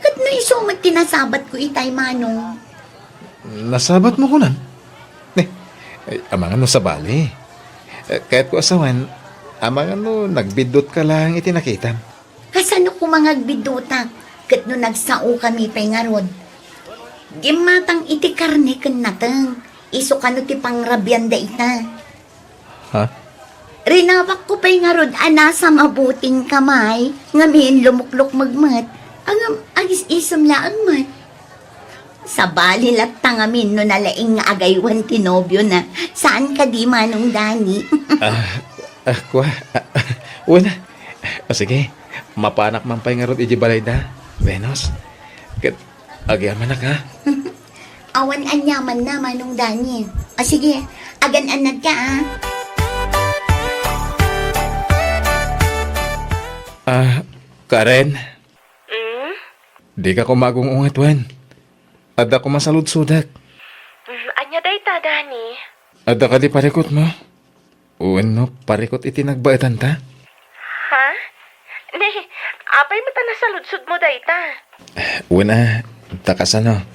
Ket no isu met ti nasabatko itay, Manong. Nasabatmo kunam? Ni, ay, amangan no sabali. Eh, kayatko a sawen, amangan no nagbiddutka laeng iti nakitam. Kasano koma nga agbiddutak? Ket no nagsaokami pay ngarud, gimmatang iti karne ken nateng, isu kano ti pangrabianda ita. Ha? Rinawakko pay ngarud a nasa mabuting kamay, ngamin lumuklukmeg met, ngem agis-isem laeng met. Sabali latta ngamin no nalaing nga agaywan ti nobiona. Saan kadi, Manong Dani? Ah, ah, kua, ah, ah, wen a. O sige, mapanak man pay ngarud idiay balayda, Venus. Ket agyamanak, ha? Awan aniamanna, Manong Dani. O sige, agan-anadka, ha? Ah, Karen? Mm? Dika koma agung-unget wen. Adda koma saludsodek. Mm, ania dayta, Dani? Adda kadi parikutmo? Wenno parikut iti nagbaetanta? Ha? Ni, apay met a nasaludsodmo dayta? Wen a, ta kasano?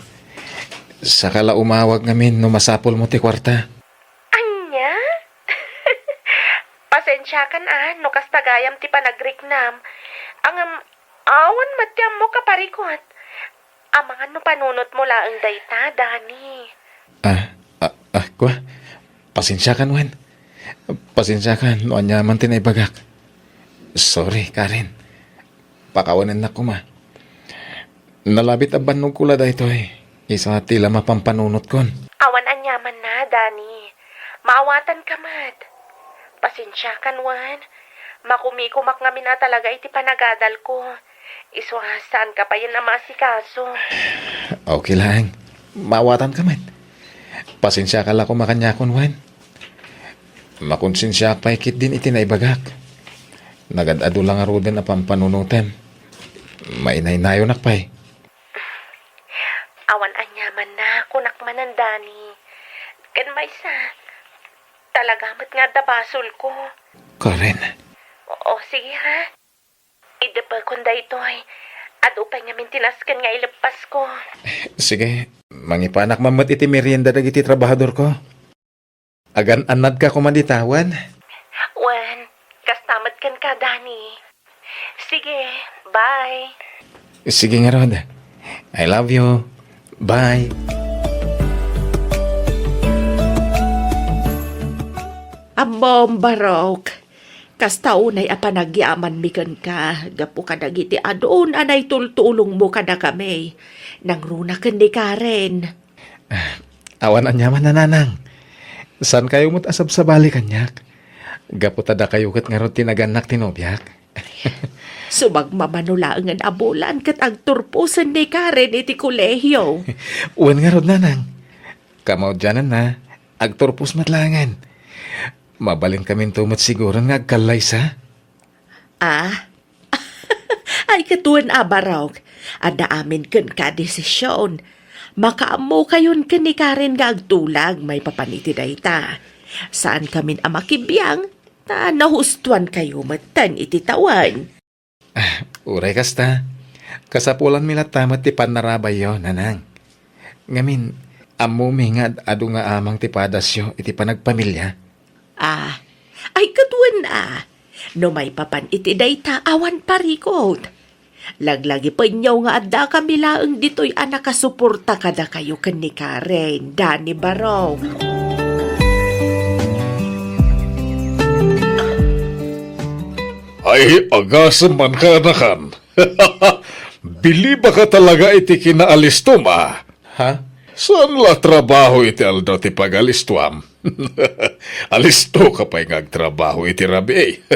Saka la umawag ngamin no masapulmo ti kuarta. Ania? Pasensiakan a no kasta gayam ti panagriknam. Ngem, awan met ti ammok a parikut. Amangan no panunotmo laeng dayta, Dani. Ah, ah, ah, kua. Pasensiakan wen. Pasensiakan no aniaman ti naibagak. Sorry, Karen. Pakawanennak koma. Nalabit a bannogko la daytoy, isu ti la mapampanunotkon. Awan aniamanna, Dani. Maawatanka met. Pasensiakan wen. Makumikumak ngamin a talaga iti panagadalko. Isu a saanka payen a maasikaso. Okay laeng. Maawatanka met. Pasensiaka la koma kaniakon wen. Makonsensiaak pay ketdin iti naibagak. Nagad-adu la ngaruden a pampanunotem. Mainaynayonak pay. Awan aniamanna, kunak manen, Dani. Ken maysa, talaga met nga adda basolko. Karen. O, sige, ha? Idepekon daytoy. Adu pay ngamin ti nasken nga ileppasko. Sige, mangipanak man met iti merienda dagiti trabahadorko. Agan-annadka koma dita wen? Wen, kasta met kenka, Dani. Sige, bye. Sige ngarud. I love you. Bye. Ammom, Barok. Kasta unay a panagyamanmi kenka gapu kadagiti adun a naitultulongmo kadakami. Nangruna ken ni Karen. Ah, awan aniaman, nanang. Saankayo met a sabsabali kaniak? Gapu ta dakayo ket ngarud ti nagannak ti nobiak. Sumagmamano laengen a bulan ket agturposen ni Karen iti kolehio. Wen ngarud, nanang. Kamaudiananna, agturpos met laengen. Mabalinkaminto met siguron nga agkallaysa. Ah? Ay, ket wen a, Barok, adda amin kenka a desisyon. Makaammokayon ken ni Karen nga agtulag maipapan iti dayta. Saankamin a makibiang, ta nahustoankayo metten iti tawen. Ah, uray kasta, kasapulanmi latta met ti pannarabayyo, nanang. Ngamin, ammomi nga ad-adu nga amang ti padasyo iti panagpamilia. Ah, ay ket wen a, no maipapan iti dayta awan parikut. Laglagipenyo nga addakami laeng ditoy a nakasuporta kadakayo ken ni Karen, Dani, Barok. Ay, agasem man kaanakan. Bilibaka talaga iti kinaalistom a. Ha? Saan la trabaho iti aldaw ti pagalistoam? Alistoka pay nga agtrabaho iti rabii.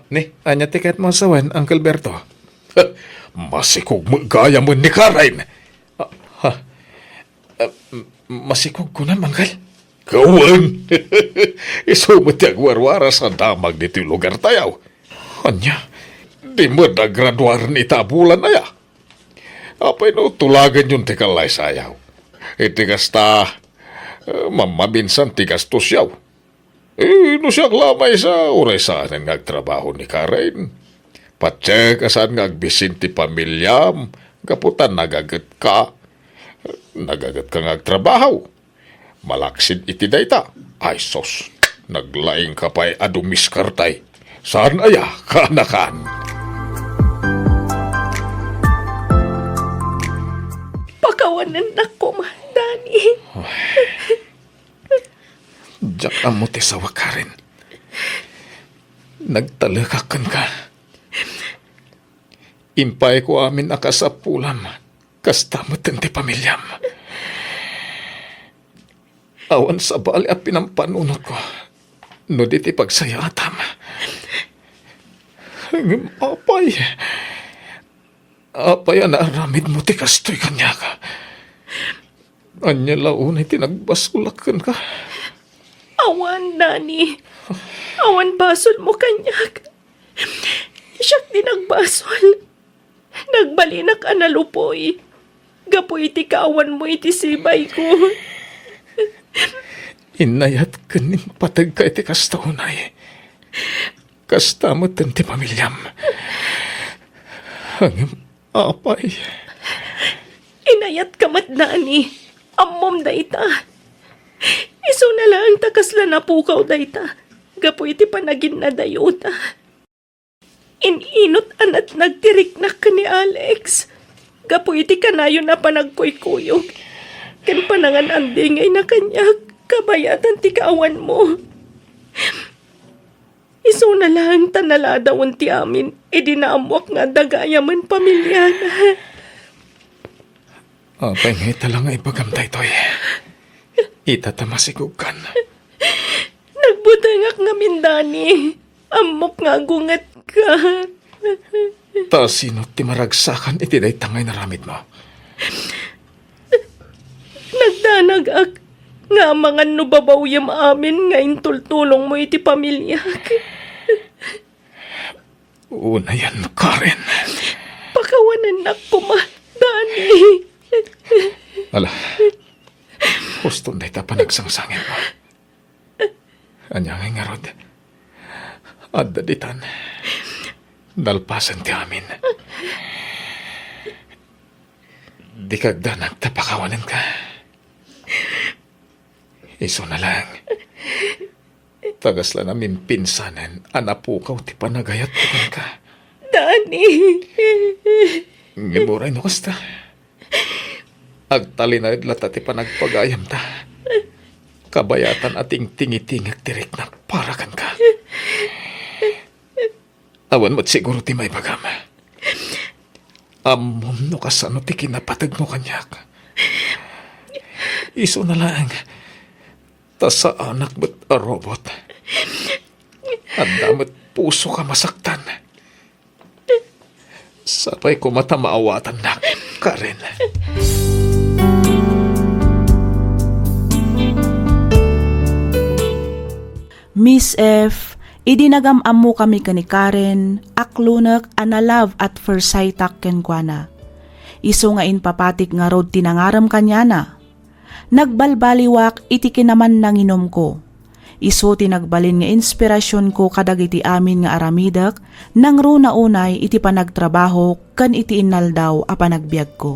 Ni, ania ti kayatmo a sawen, Uncle Berto? Masikog met gayamen ni Karen. Ah, ha? Ah, m-, masikog kunam, Uncle? Kawen! Isu met ti agwarwaras a damag ditoy lugartayo. Ania? Di met agraduaren ita a bulan aya? Apay no tulagenyon ti kallaysayaw? Iti kasta, eh, mammaminsan ti gastosyaw. Eh, no siak la maysa, uray saanen nga agtrabaho ni Karen. Patiek a saan nga agbisin ti pamiliam, gapu ta nagagetka. Nagagetka nga agtrabaho. Malaksid iti dayta. Ay, sus, naglaingka pay a dumiskarte. Saan aya, kaanakan? Pakawanennak koma, Dani. Diak ammo ti sawa, Karen. Nagtalekak kenka. Impayko amin a kasapulam, kasta met ti pamiliam. Awan sabali a pinampanunotko no di ti pagsayaatam. Ngem apay, apay a naaramidmo ti kastoy kaniak? Ania la unay ti nagbasolak kenka? Awan, Dani. Awan basolmo kaniak. Siak ti nagbasol. Nagbalinak a nalupoy gapu iti kaawanmo iti sibayko. Inayat ken impategka iti kasta unay. Kasta met ti pamiliam. Ngem apay? Inayatka met, Dani. Ammom dayta. Isuna laeng ta kasla napukaw dayta gapu iti panaginnadayota. In-inut a natnag ti riknak ken ni Alex gapu iti kanayon a panagkuykuyog ken panangan-andingayna kaniak kabayatan ti kaawanmo. Isuna laeng ta naladawen ti amin idi naammoak nga adda gayamen pamiliana. Apay nga ita la nga ibagam daytoy? Ita ta masikogkan. Nagbutengak ngamin, Dani. Ammok nga agungetka. Ta sino ti maragsakan iti dayta nga inaramidmo? Nagdanagak nga amangan no babawyem amin nga intultulongmo iti pamiliak. Unayen, Karen. Pakawanennak koma, Dani. Ala, huston dayta panagsangsangitmo. Ania ngay ngarud? Adda ditan. Nalpasen ti amin. Dika agdanag ta pakawanenka. Isuna laeng. Ta kasla namimpinsanen a napukaw ti panagayatko kenka. Dani! Ngem uray no kasta, agtalinaed latta ti panagpagayamta. Kabayatan a tingtingitingek ti riknak para kenka. Awan met siguro ti maibagam. Ammom no kasano ti kinapategmo kaniak. Isuna laeng, ta saanak met a robot. Adda met pusok a masaktan. Sapay koma ta maawatannak, Karen. Miss F, idi nagam-ammokami ken ni Karen, aklonek a na-love at first sight-ak kenkuana. Isu nga impapatik ngarud ti nangarem kaniana. Nagbalbaliwak iti kinamannanginomko. Isu ti nagbalin nga inspirasionko kadagiti amin nga aramidek, nangruna unay iti panagtrabahok ken iti inaldaw a panagbiagko.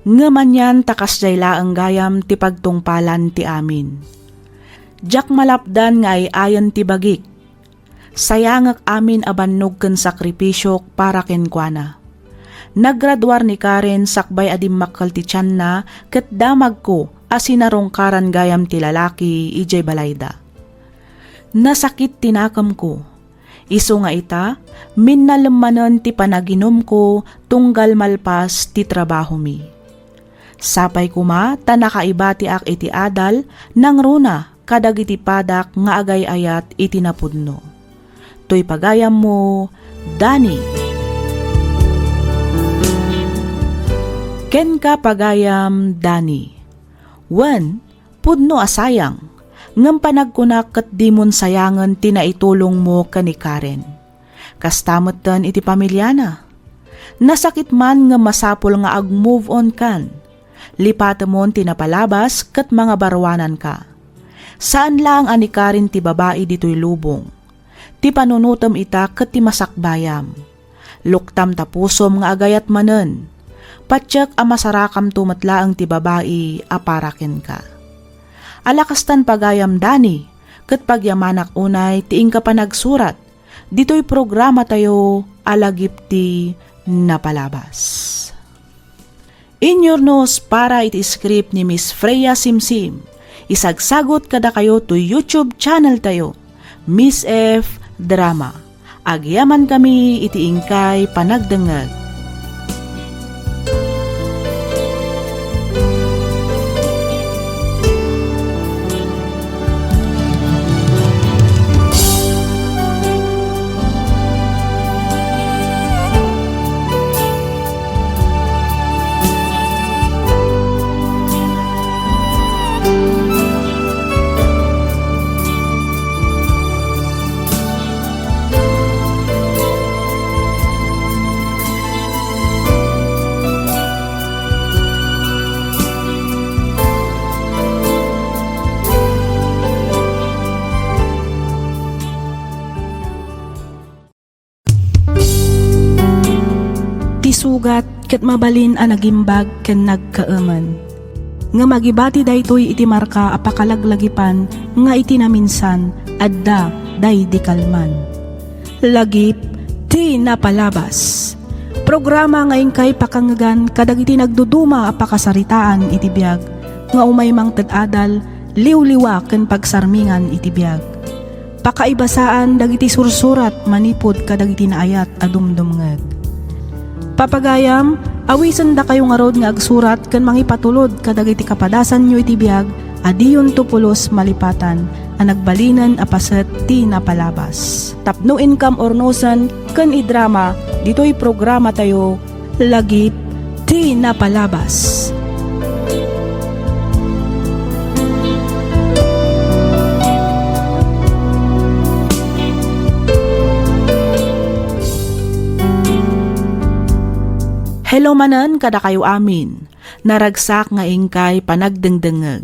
Ngem anian ta kasdiay laeng gayam ti pagtungpalan ti amin. Diak malapdan nga ay-ayen ti bagik. Sayangek amin a bannog ken sakripisiok para kenkuana. Nagraduar ni Karen sakbay a dimmakkel ti tianna ket damagko a sinarungkaran gayam ti lalaki idiay balayda. Nasakit ti nakemko. Isu nga ita, minnalem manen ti panaginumko tunggal malpas ti trabahomi. Sapay koma ta nakaibatiak iti adal nangruna kadagiti padak nga agay-ayat iti napudno. Toy pagayammo, Dani. Kenka, pagayam Dani. Wen, pudno a sayang, ngem panagkunak ket dimon sayangen ti naitulongmo ken ni Karen. Kasta metten iti pamiliana. Nasakit man ngem masapul nga ag-move on kan. Lipatemon ti napalabas ket mangabaruananka. Saan laeng a ni Karen ti babai ditoy lubong. Ti panunotem ita ket ti masakbayam. Luktam ta pusom nga agayat manen. Patiek a masarakamto met laeng ti babai a para kenka. Ala kastan, pagayam Dani, ket pagyamanak unay ti inka panagsurat ditoy programatayo a Lagip ti Napalabas. Inyurnos para iti script ni Miss Freya Simsim. Isagsagut kadakayo toy YouTube channel tayo, Miss F Drama. Agyamankami iti inkay panagdengngeg. Ti sugat ket mabalin a nagimbag ken nagkaemen. Ngem agibati daytoy iti marka a pakalaglagipan nga iti naminsan, adda daydi kalman. Lagip ti Napalabas. Programa nga inkay pakangngegan kadagiti nagduduma a pakasaritaan iti biag nga umay mangted adal, liwliwa ken pagsarmingan iti biag. Pakaibasaan dagiti sursurat manipud kadagiti naayat a dumdumngeg. Papagayam, awisendakayo ngarud nga agsurat ken mangipatulod kadagiti kapadasanyo iti biag a diyonto pulos malipatan a nagbalinen a paset ti napalabas. Tapno inkam urnosen ken idrama ditoy programatayo, Lagip ti Napalabas. Hello manen kadakayo amin. Naragsak nga inkay panagdengdengngeg.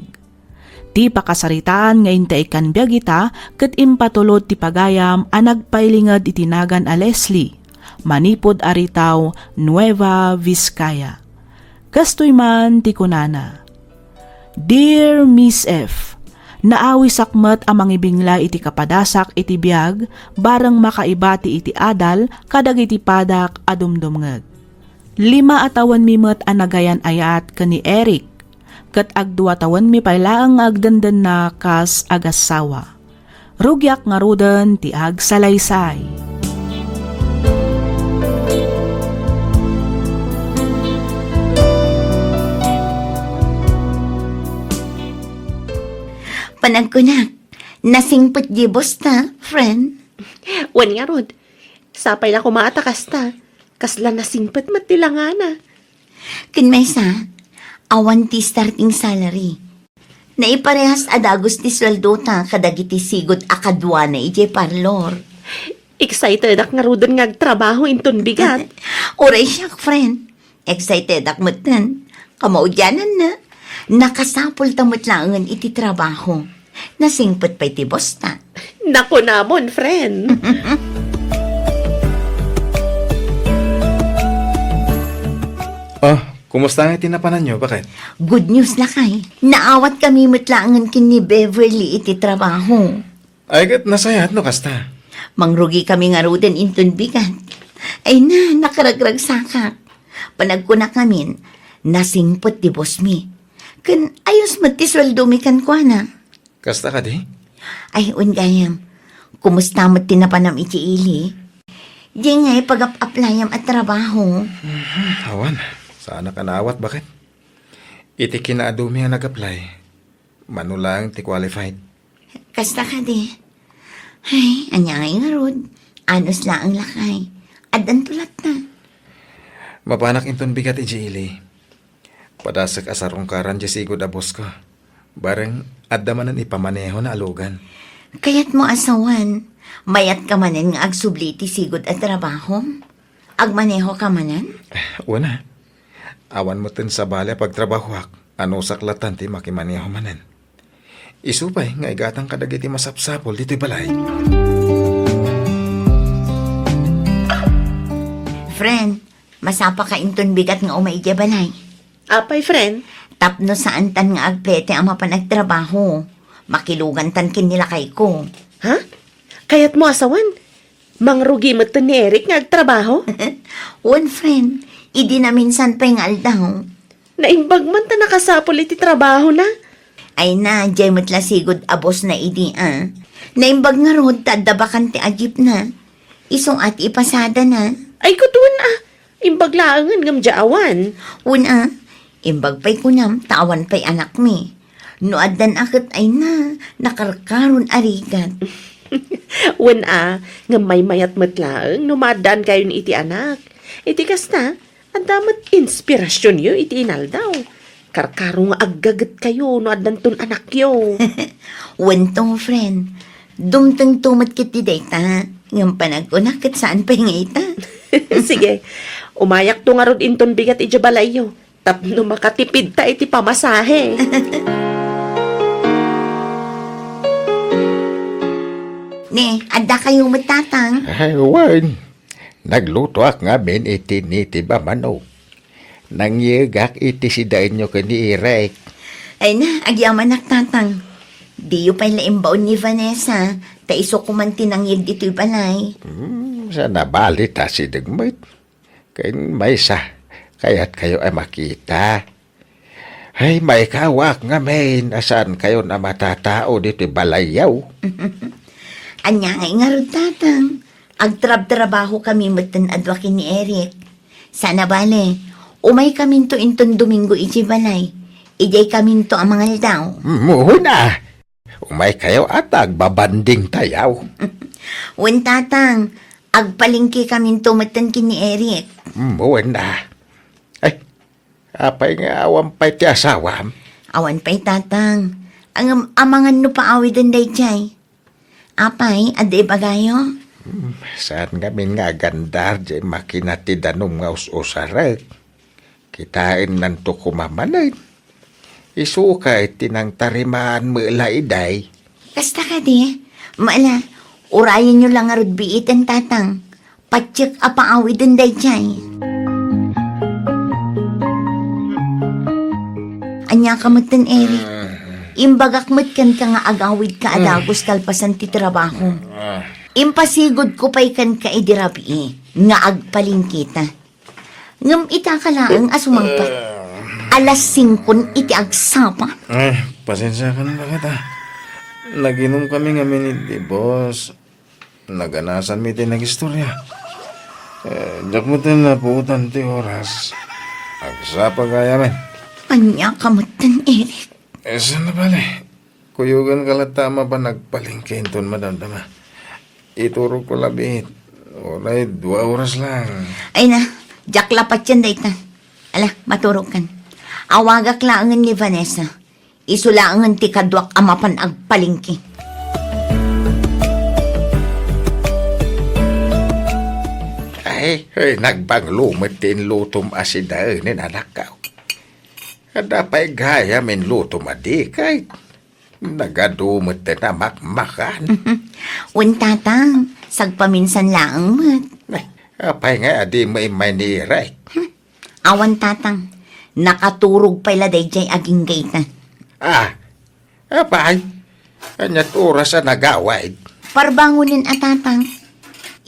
Ti pakasaritaan nga inta ikkan biag ita ket impatulod ti pagayam a nagpailinged iti nagan a Leslie, manipud Aritao, Nueva Vizcaya. Kastoy man ti kunana, "Dear Miss F, naawisak met a mangibinglay iti kapadasak iti biag bareng makaibati iti adal kadagiti padak a dumdumngeg. Lima a tawenmi met a nagayan-ayat ken ni Eric, ket agdua tawenmi pay laeng nga agdendenna kas agassawa. Rugiak ngaruden ti agsalaysay." Panagkunak, nasingpet di boss ta, friend. Wen ngarud, sapay la koma a ta kasta. Kasla nasingpet met ti langana. Ken maysa, awan ti starting salary. Naiparehas a dagus ti sueldota kadagiti sigud a kaduana idiay parlor. Excitedak ngaruden nga agtrabaho inton bigat. Uray siak, friend. Excitedak metten. Kamaudiananna, nakasapulta met laengen iti trabaho. Nasingpet pay ti boss ta. Nakunamon, friend. Oh, kumusta nga iti napananyo, baket? Good news, lakay. Naawat kami met laengen ken ni Beverly iti trabaho. Ay, ket nasayaat no kasta. Mangrugi kami ngaruden inton bigat. Ay na, nakaragragsakak. Panagkunak ngamin, nasingpet ti boss mi. Ken ayos met ti sueldo mi kenkuana. Kasta kadi? Ay, wen gayam. Kumusta met ti napanam iti ili? Di ngay pagap-aplayam a trabaho. Mhm, awan. Saanak a naawat, baket? Iti kinaadumi a nag-apply, mano laeng ti qualified. Kasta kadi. Ay, ania ngay ngarud? Anus laeng lakay. Addan tulatna. Mapanak inton bigat idiay ili. Padasek a sarungkaran diay sigud a boss ko. Bareng adda manen ipamanehona a lugan. Kayatmo a sawen, mayat ka manen nga agsubli iti sigud a trabaho? Agmaneho ka manen? Wen a. Awan metten sabali a pagtrabahoak, anusak latan ti makimaneho manen. Isu pay nga igatang kadagiti masapsapul ditoy balay. Friend, masapaka inton bigat nga umay idiay balay. Apay, friend? Tapno saantan nga agpete a mapan agtrabaho. Makilugantan ken ni lakayko. Ha? Kayatmo a sawen? Mangrugi metten ni Eric nga agtrabaho? Wen, friend. Idi naminsan pay nga aldaw. Naimbag man ta nakasapul iti trabahona. Ay na, diay met la sigud a boss na idi, a. Naimbag ngarud ta adda bakante a jeep na. Isu a ti ipasadana. Ay, ket wen a. Imbag laengen ngem diay awan. Wen a. Imbag pay kunam ta awan pay anakmi. No addan a ket ay na, nakarkaron a rigat. Wen a, ngem maymayat met laeng no maaddaankayon iti anak. Iti kasta, adda met inspirasionyo iti inaldaw. Karkaro nga aggagetkayo no addanton anakyo. Wen to, friend. Dumtengto met ket ti dayta, ngem panagkunak ket saan pay nga ita. Sige, umayakto ngarud inton bigat idiay balayyo. Tapno makatipidta iti pamasahe. Ne, addakayo met, Tatang? Ay, wen. Naglutoak ngamin iti nitib a manok. Nangyegak iti sidaenyo ken ni Eric. Ay na, agyamanak, Tatang. Diyo pay la imbaon ni Vanessa, ta isu koman ti nangyeg ditoy balay. Hmm, saan a bali ta sideg met. Ken maysa, kayatkayo a makita. Ay, maikawak ngamin a saankayon a matatao ditoy balayyo. Ania ngay ngarud, Tatang? Agtrabtrabahokami metten a dua ken ni Eric. Saan a bale, umaykaminto inton Domingo idiay balay. Idiaykaminto a mangaldaw. Muna! Umaykayo a ta agbabandingtayo. Wen, Tatang, agpalengkekaminto metten ken ni Eric. Wen a. Ay, apay nga awan pay ti asawam? Awan pay, Tatang. Ngem amangan no paawiden daydiay. Apay, adda ibagayo? Hmm, saan ngamin nga agandar diay makina ti danum nga us-usarek? Kitaennanto koma manen. Isu kay ti nangtarimaan met la idiay. Kasta kadi? Mala, urayenyo la ngarud biiten, Tatang. Patiek a paawiden daydiay. Ania ka metten, Eric? Imbagak met kenka nga agawidka a dagus kalpasan ti trabaho. Impasigudko pay kenka idi rabii nga agpalengketa. Ngem ita ka laeng a sumangpet. Alas singkon iti agsapa. Ay, pasensiakan dagita. Naginumkami ngamin idi, boss. Naganasanmi ti nagistorya. Eh, diak metten napuotan ti oras. Agsapa gayamen. Ania ka metten, Eric? Eh, saan a bale? Kuyoganka latta a mapan agpalengke inton madamdama. Iturogko la biit. Uray dua oras lang. Ay na, diak la patien dayta. Ala, maturogkan. Awagak laengen ni Vanessa. Isu laengen ti kaduak a mapan agpalengke. Ay, ay, nagbanglo met ti inlutom a sidaenen, anakko. Adda pay gayam inlutom a dikay. Nagadu met ti namakmakan. Wen, Tatang, sagpaminsan laeng met. Ay, apay nga a dimo immay ni Eric? Hmm. Awan, Tatang. Nakaturog pay la daydiay agingga ita. Ah, apay? Ania't oras a nagawid? Parbangonen a, Tatang.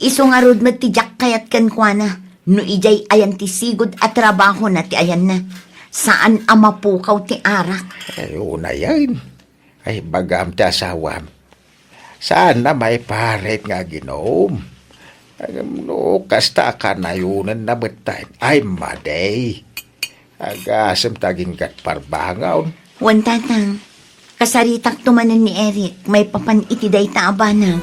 Isu ngarud met ti diak kayat kenkuana no idiay ayan ti sigud a trabahona ti ayanna. Saan a mapukaw ti arak. Ay, unayen. Ay, bagam ti asawam. Saan a maiparit nga aginum. Ngem no kasta a kanayonenna metten, ay madi. Agasem ta aginggat parbangaw. Wen, Tatang. Kasaritakto manen ni Eric maipapan iti dayta a banag.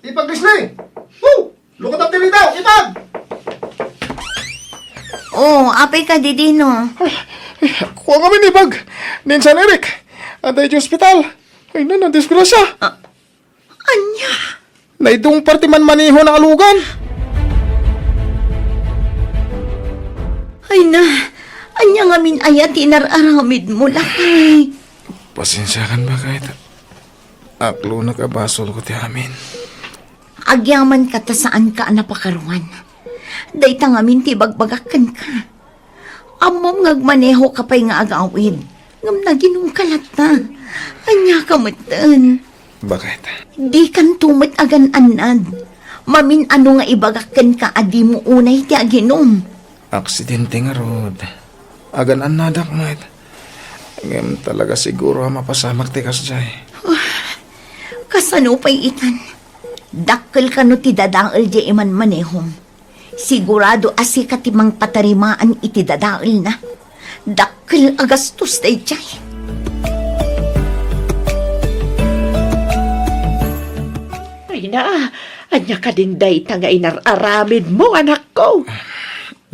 Ipag Leslie! Woo! Lukatam ti ridaw! Ipag! Oh, apay ka, Didino? Ay, ay, kua ngamin, Ipag. Ni Insan Eric. Adda iti ospital. Ay, na, nadisgrasya. Ah, ania? Naidungpar ti manmanehona a lugan. Ay na, ania ngamin aya ti inar-aramidmo, lakay? Pasensiakan, Bakay. Aklonek a basolko ti amin. Agyamanka ta saanka a napakaruan. Dayta ngamin ti ibagbagak kenka. Ammom nga agmanehoka pay nga agawid, ngem naginumka latta. Aniaka metten? Bakit? Dikanto met agan-annad. Mamin-ano nga ibagak kenka a dimo unay ti aginum? Aksidente ngarud. Agan-annadak met. Ngem talaga siguro a mapasamak ti kasdiay. Kasano pay itan? Dakkel kano ti dadael diay imanmanehom. Sigurado a sika ti mangpatarimaan iti dadaelna. Dakkel a gastos daydiay. Ay na, ania kadin dayta nga inar-aramidmo, anakko?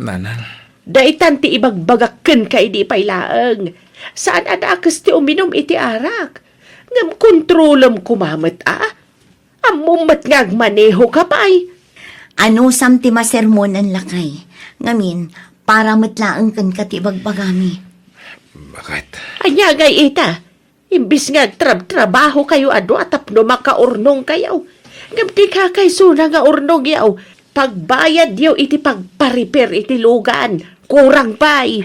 Nanang. Daytan ti ibagbagak kenka idi pay laeng. Saan a dakes ti uminum iti arak. Ngem kontrolem koma met, a? Ammom met nga agmanehoka pay. Anusam ti masermonan, lakay. Ngamin, para met laeng kenka ti ibagbagami. Bakit? Ania ngay ita? Imbis nga agtrabtrabahokayo a dua tapno makaurnongkayo. Ngem ti kakaysona nga urnongyo, pagbayadyo iti pagpariper iti lugan. Kurang pay.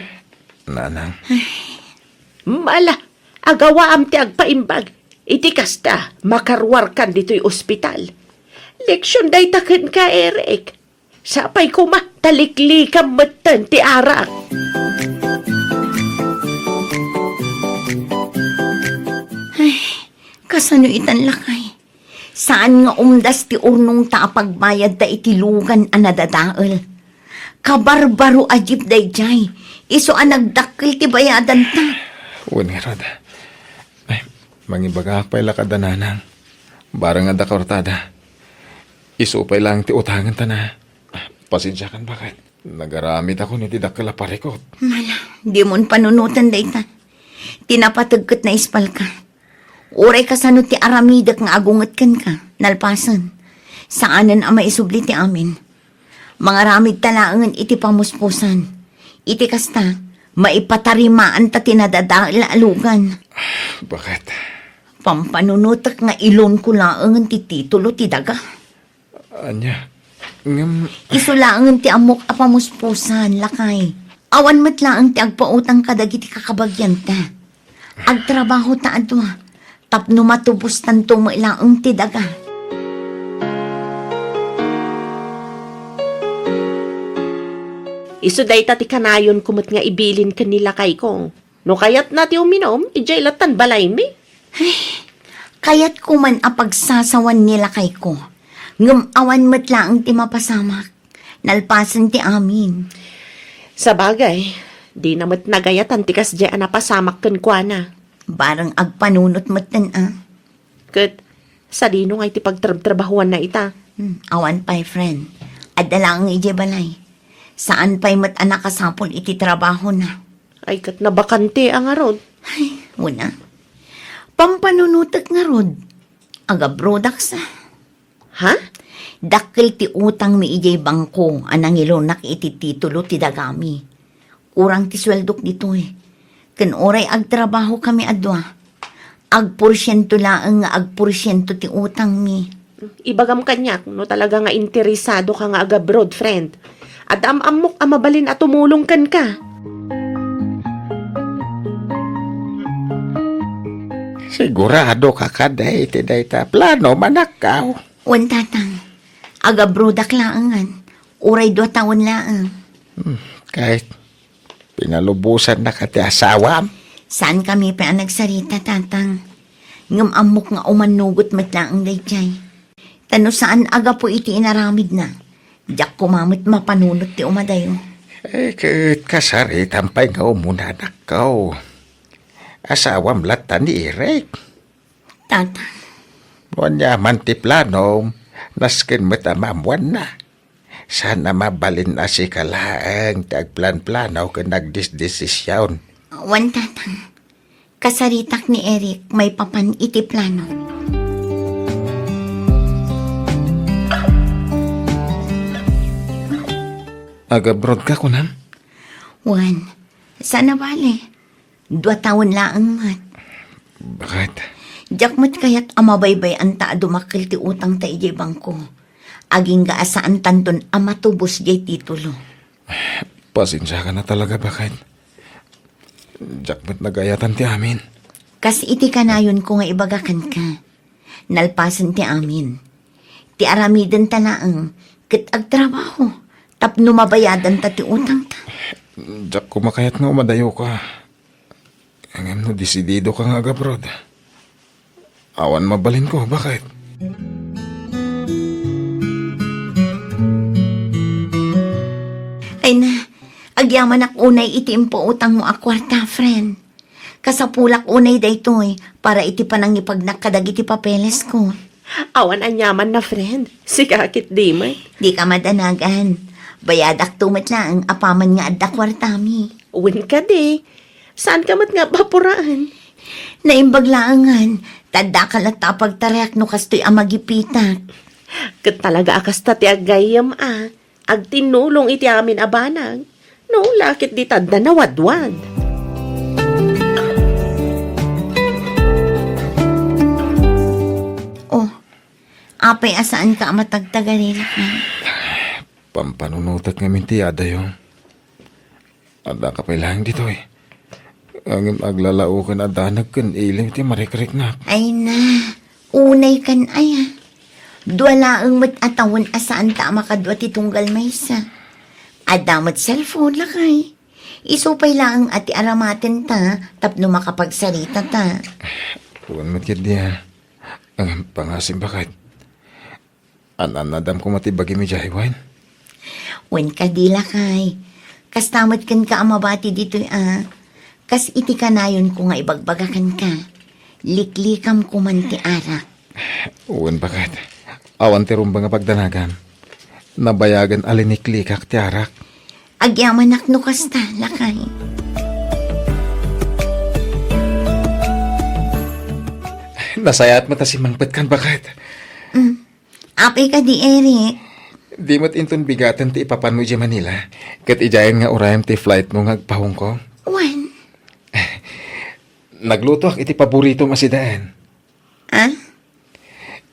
Nanang. Mala, agawaam ti agpaimbag. Iti kasta, makaruarkan ditoy ospital. Leksion dayta kenka, Eric. Sapay koma, ta liklikam metten ti arak. Ay, kasano itan, lakay? Saan nga umdas ti urnongta a pagbayadta iti lugan a nadadael. Kabarbaro a jeep daydiay, isu a nagdakkel ti bayadanta. Wen ngarud. Ay, mangibagak pay la kada nanang. Bareng adda kaurtada. Isu pay laeng ti utangenta na. Pasensiakan, Bakit. Nagaramidakon iti dakkel a parikut. Mala, dimon panunoten dayta. Ti napateg ket naispalka. Uray kasano ti aramidek nga agunget kenka, nalpasen. Saanen a maisubli ti amin. Mangaramidta laengen iti pamuspusan. Iti kasta, maipatarimaanta ti nadadael a lugan. Bakit? Pampanunotek nga ilonko laengen ti titulo ti daga. Ania? Ngem isu laengen ti ammok a pamuspusan, lakay. Awan met laeng ti agpautang kadagiti kakabagianta. Agtrabahota a dua, tapno matubostanto met laeng ti daga. Isu dayta ti kanayonko met nga ibilin ken ni lakayko. No kayatna ti uminum, idiay lattan balaymi. Ay, kayatko man a pagsasawan ni lakayko, ngem awan met laeng ti mapasamak, nalpasen ti amin. Sabagay, dina met nagayatan ti kasdiay a napasamak kenkuana. Bareng agpanunot metten a. Ket sadino nga iti pagtrabtrabahuanna ita? Hmm, awan pay, friend. Adda laeng idiay balay. Saan pay met a nakasapul iti trabahona. Ay, ket nabakante a ngarud. Ay, una. Pampanunotek ngarud. Agabrodak sa. Ha? Dakkel ti utangmi idiay bangko a nangilonak iti titulo ti dagami. Kurang ti sueldok ditoy. Ken uray agtrabahokami a dua, agporsiento laeng nga agporsiento ti utangmi. Ibagam kaniak no talaga nga interesadoka nga agabroad, friend. Adda am-ammok a mabalin a tumulong kenka. Sigurado ka kadi iti dayta plano, manakkaw? Wen, Tatang. Agabroadak laengen. Uray dua tawen laeng. Hmm, ket pinalubosannaka ti asawam? Saankami pay a nagsarita, Tatang. Ngem ammok nga umannugot met laeng daydiay. Ta no saan a gapu iti inaramidna, diak koma met mapanunot ti umadayo. Eh, ket kasaritam pay nga umuna, anakko. Asawam latta ni Eric. Tatang. No aniaman ti planom, nasken met a maammoanna. Saan a mabalin a sika laeng ti agplanplano ken agdesdesision. Wen, Tatang. Kasaritak ni Eric maipapan iti plano. Ag-abroad ka, kunam? Wen, saan a bale. Dua tawen laeng met. Baket? Diak met kayat a mabaybay-anta a dumakkel ti utangta idiay bangko. Agingga a saantanton a matubos diay titulo. Pasensiakan a talaga, baket. Diak met nagayatan ti amin. Kas iti kanayonko nga ibaga kenka. Nalpasen ti amin. Ti aramidenta laeng ket agtrabaho tapno mabayadanta ti utangta. Diak koma kayat nga umadayoka. Ngem no desididoka nga ag-abroad, awan mabalinko, baket? Ay na, agyamanak unay iti impautangmo a kuarta, friend. Kasapulak unay daytoy para iti panangipagnak kadagiti papelesko. Awan aniamanna, friend. Sika ketdi met. Dika madanagan. Bayadakto met laeng apaman nga adda kuartami. Wen kadi. Saanka met nga abaporaan? Naimbag laengen, ta addaka latta a pagtariak no kastoy a magipitak. Ket talaga a kasta ti aggayyem a. Agtinnulong iti amin a banag, no la ket dita adda nawadwad. Oh, apay a saanka a matagtagari, lakay? Pampanunotek ngamin ti adayo. Addaka pay laeng ditoy. Ngem aglalaoken a danag ken ilim ti marikriknak. Ay na, unay kan aya. Dua laeng met a tawen a saanta a makadua ti tunggal maysa. Adda met cellphone, lakay. Isu pay laeng a ti aramatenta tapno makapagsaritata. Wen met ketdi a. Ngem pangasim, baket. An-annadam koma ti bagim idiay, wen? Wen kadi, lakay. Kasta met kenka a mabati ditoy a. Kas iti kanayonko nga ibagbaga kenka, liklikam koman ti arak. Wen, baket. Awan ti rumbeng a pagdanagam. Nabayagen a liniklikak ti arak. Agyamanak no kasta, lakay. Nasayaat met a simmangpetkan, baket. Mm. Apay kadi, Eric? Di met inton bigaten ti ipapanmo idiay Manila, ket idiayen nga urayem ti flightmo nga agpa-Hong Kong? Wen. Naglutoak iti paboritom a sidaen. Ah?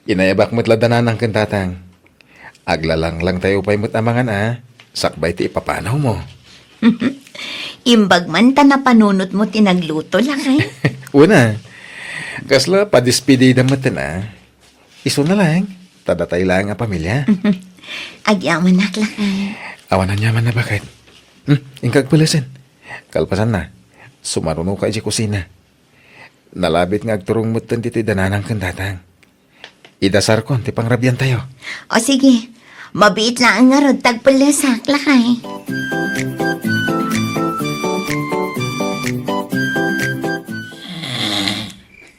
Inayabak met la da nanang ken tatang. Aglalanglangtayo pay met a mangan a, sakbay ti ipapanawmo. Imbag man ta napanunotmo ti nagluto, lakay? Wen a. Kasla padespedida met a. Isuna laeng, ta datay laeng a pamilia. Agyamanak, lakay. Awan aniamanna, baket. Hmm, inka agpelesen. Kalpasanna, sumarunoka idiay kusina. Nalabit nga agturong metten ditoy da nanang ken tatang. Idasarkon ti pangrabiantayo. O sige, mabiit laeng ngarud ta agpellesak, lakay.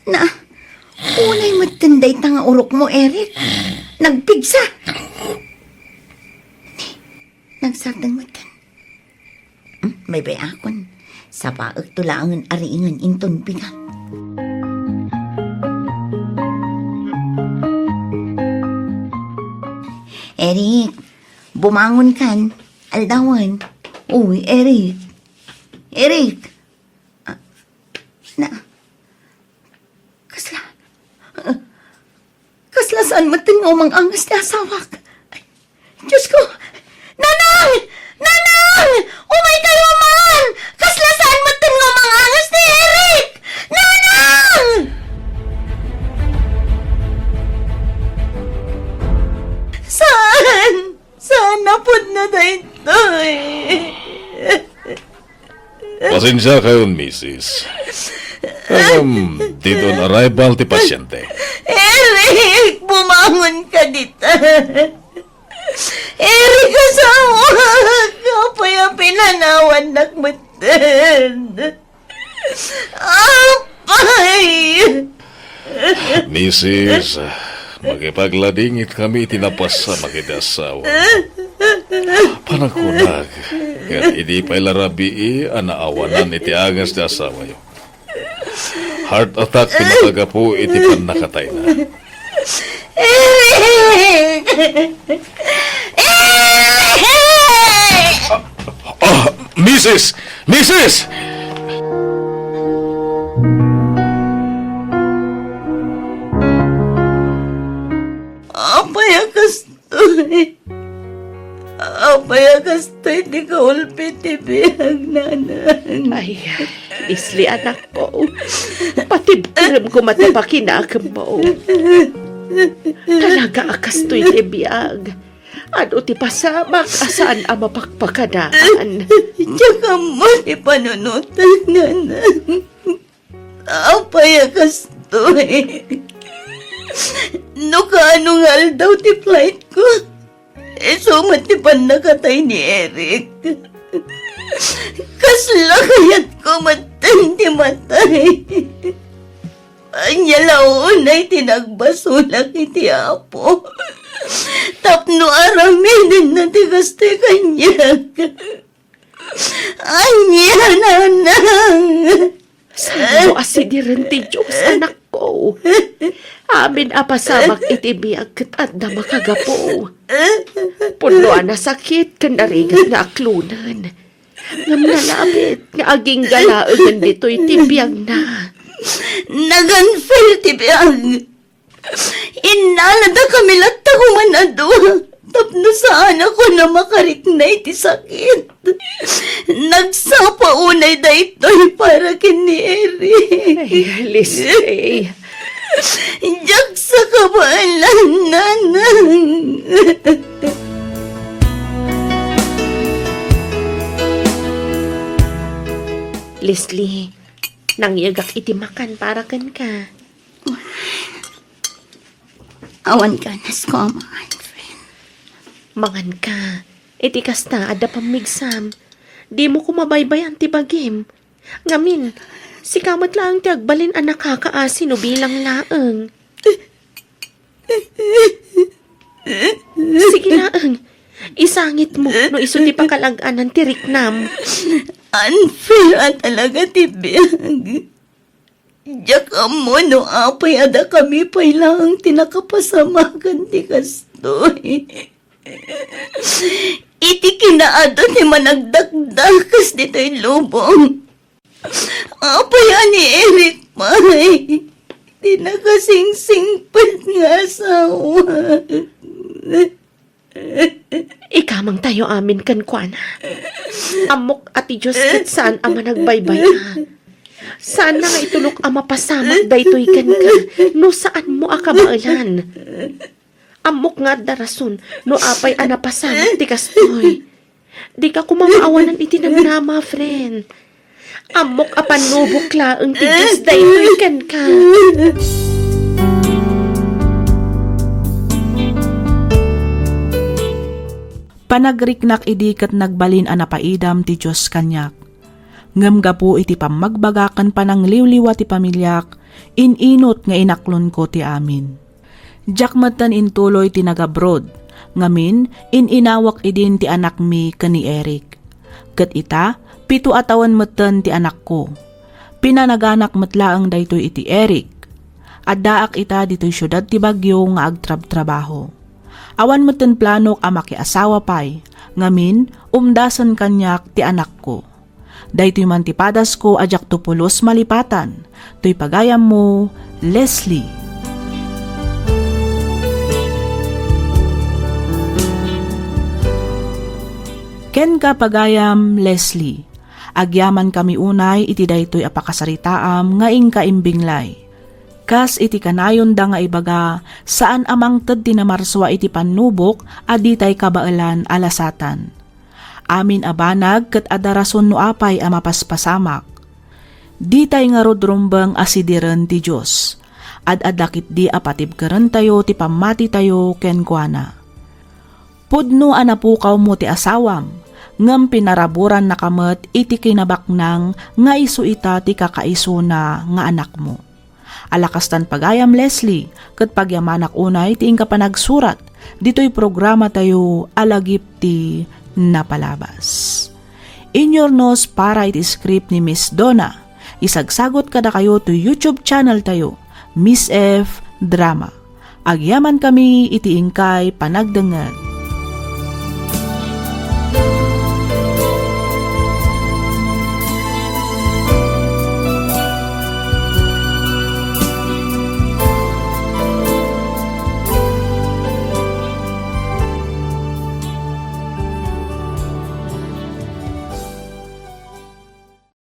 Na, unay metten dayta nga urokmo, Eric. Nagpigsa. Ni, nagsardeng metten. Hmm, baybay-akon. Sapaekto laengen a riingen inton bigat. Eric, bumangon kan. Aldawen. Uy, Eric. Eric. Ah, na, kasla, kasla saan metten nga umang-angas ti asawak? Ay, Diyos ko! Nanang! Nanang! Umaykayo man! Kasla saan metten nga umang-angas ni Eric! Nanang! Saan? Saan a pudno daytoy? Pasensiakayon, misis. Ngem, didto arrival ti pasyente. Eric, buma- Awan ka dita. Eric, asawak, apay a pinanawannak metten? Apay! Misis, makipagladingit kami iti napasamak iti asawa. Panagkunak, ngem idi pay la rabii a naawanan iti angas ti asawayo. Heart attack ti makagapu iti pannakatayna. Eric! Eric! Ah, misis! Misis! Apay a kastoy? Apay a kastoy ti kaulpi ti biag, nanang? Ay, Leslie, anakko, patibtirem koma ti pakinakemmo. Talaga a kastoy ti biag. Adu ti pasamak a saan a mapakpakadaan. Diak ammo ti panunotek, nanang. Apay a kastoy? No kaano nga aldaw ti flight ko, isu met ti pannakatay ni Eric. Kasla kayatko metten ti matay. Ania la unay ti nagbasolak iti Apo tapno aramidenna ti kastoy kaniak. Ania, nanang? Saanmo a sidiren ti Dios, anakko. Amin a pasamak iti biag ket adda makagapu. Pudno a nasakit ken narigat nga aklonen. Ngem nalabit nga agingga laengen ditoy ti biagna. Nag-unfair ti biag. Innalada kami latta koman a dua tapno saan a kuna makarikna iti sakit. Nagsapa unay daytoy para ken ni Eric. Ay, Leslie. Diak sa kabaelan, nanang. Leslie, nangyegak iti makan para kenka. Awan ganasko a mangan, friend. Manganka. Iti kasta, adda pammigsam. Dimo koma baybay-an ti bagim. Ngamin, sika met laeng ti agbalin a nakakaasi no bilang laeng. Sige laeng, isangitmo no isu ti pakalag-anan ti riknam. Unfair a talaga ti biag. Diak ammo no apay a dakami pay laeng ti nakapasamakan ti kastoy. Iti kinaadu ti managdakdakas ditoy lubong, apay a ni Eric pay ti nakasingsingpet nga asawa. Ikamangtayo amin kenkuana. Ammok a ti Dios ket saan a managbaybay-a. Saanna nga itulok a mapasamak daytoy kenka no saanmo a kabaelan. Ammok nga adda rason no apay a napasamak ti kastoy. Dika koma maawanan iti namnama, friend. Ammok a pannubok laeng ti Dios daytoy kenka. Panagriknak idi ket nagbalin a napaidam ti Dios kaniak. Ngem gapu iti pammagbaga ken panangliwliwa ti familiak, in-inut nga inaklonko ti amin. Diak metten intuloy ti nagabroad, ngamin, in-inawek idin ti anakmi ken ni Eric. Ket ita, pito a tawen metten ti anakko. Pinanaganak met laeng daytoy iti Eric. Addaak ita ditoy siudad ti Baguio nga agtrabtrabaho. Awan metten planok a makiasawa pay, ngamin, umdasen kaniak ti anakko. Daytoy man ti padasko a diakto pulos malipatan. Toy pagayammo, Leslie. Kenka, pagayam Leslie, agyamankami unay iti daytoy a pakasaritaam nga inka imbinglay. Kas iti kanayonda nga ibaga, saan a mangted ti namarsua iti pannubok a ditay kabaelan a lasatan. Amin a banag ket adda rason no apay a mapaspasamak. Ditay ngarud rumbeng a sidiren ti Dios. Ad-adda ketdi a patibkerentayo ti pammatitayo kenkuana. Pudno a napukawmo ti asawam, ngem pinaraburannaka met iti kinabaknang nga isu ita ti kakaisuna nga anakmo. Ala kastan pagayam, Leslie, ket pagyamanak unay ti inka panagsurat ditoy programatayo a Lagip ti Napalabas. Inyurnos para iti script ni Miss Donna. Isagsagot kadakayo ti YouTube channel tayo, Miss F Drama. Agyamankami iti inkay panagdengngeg.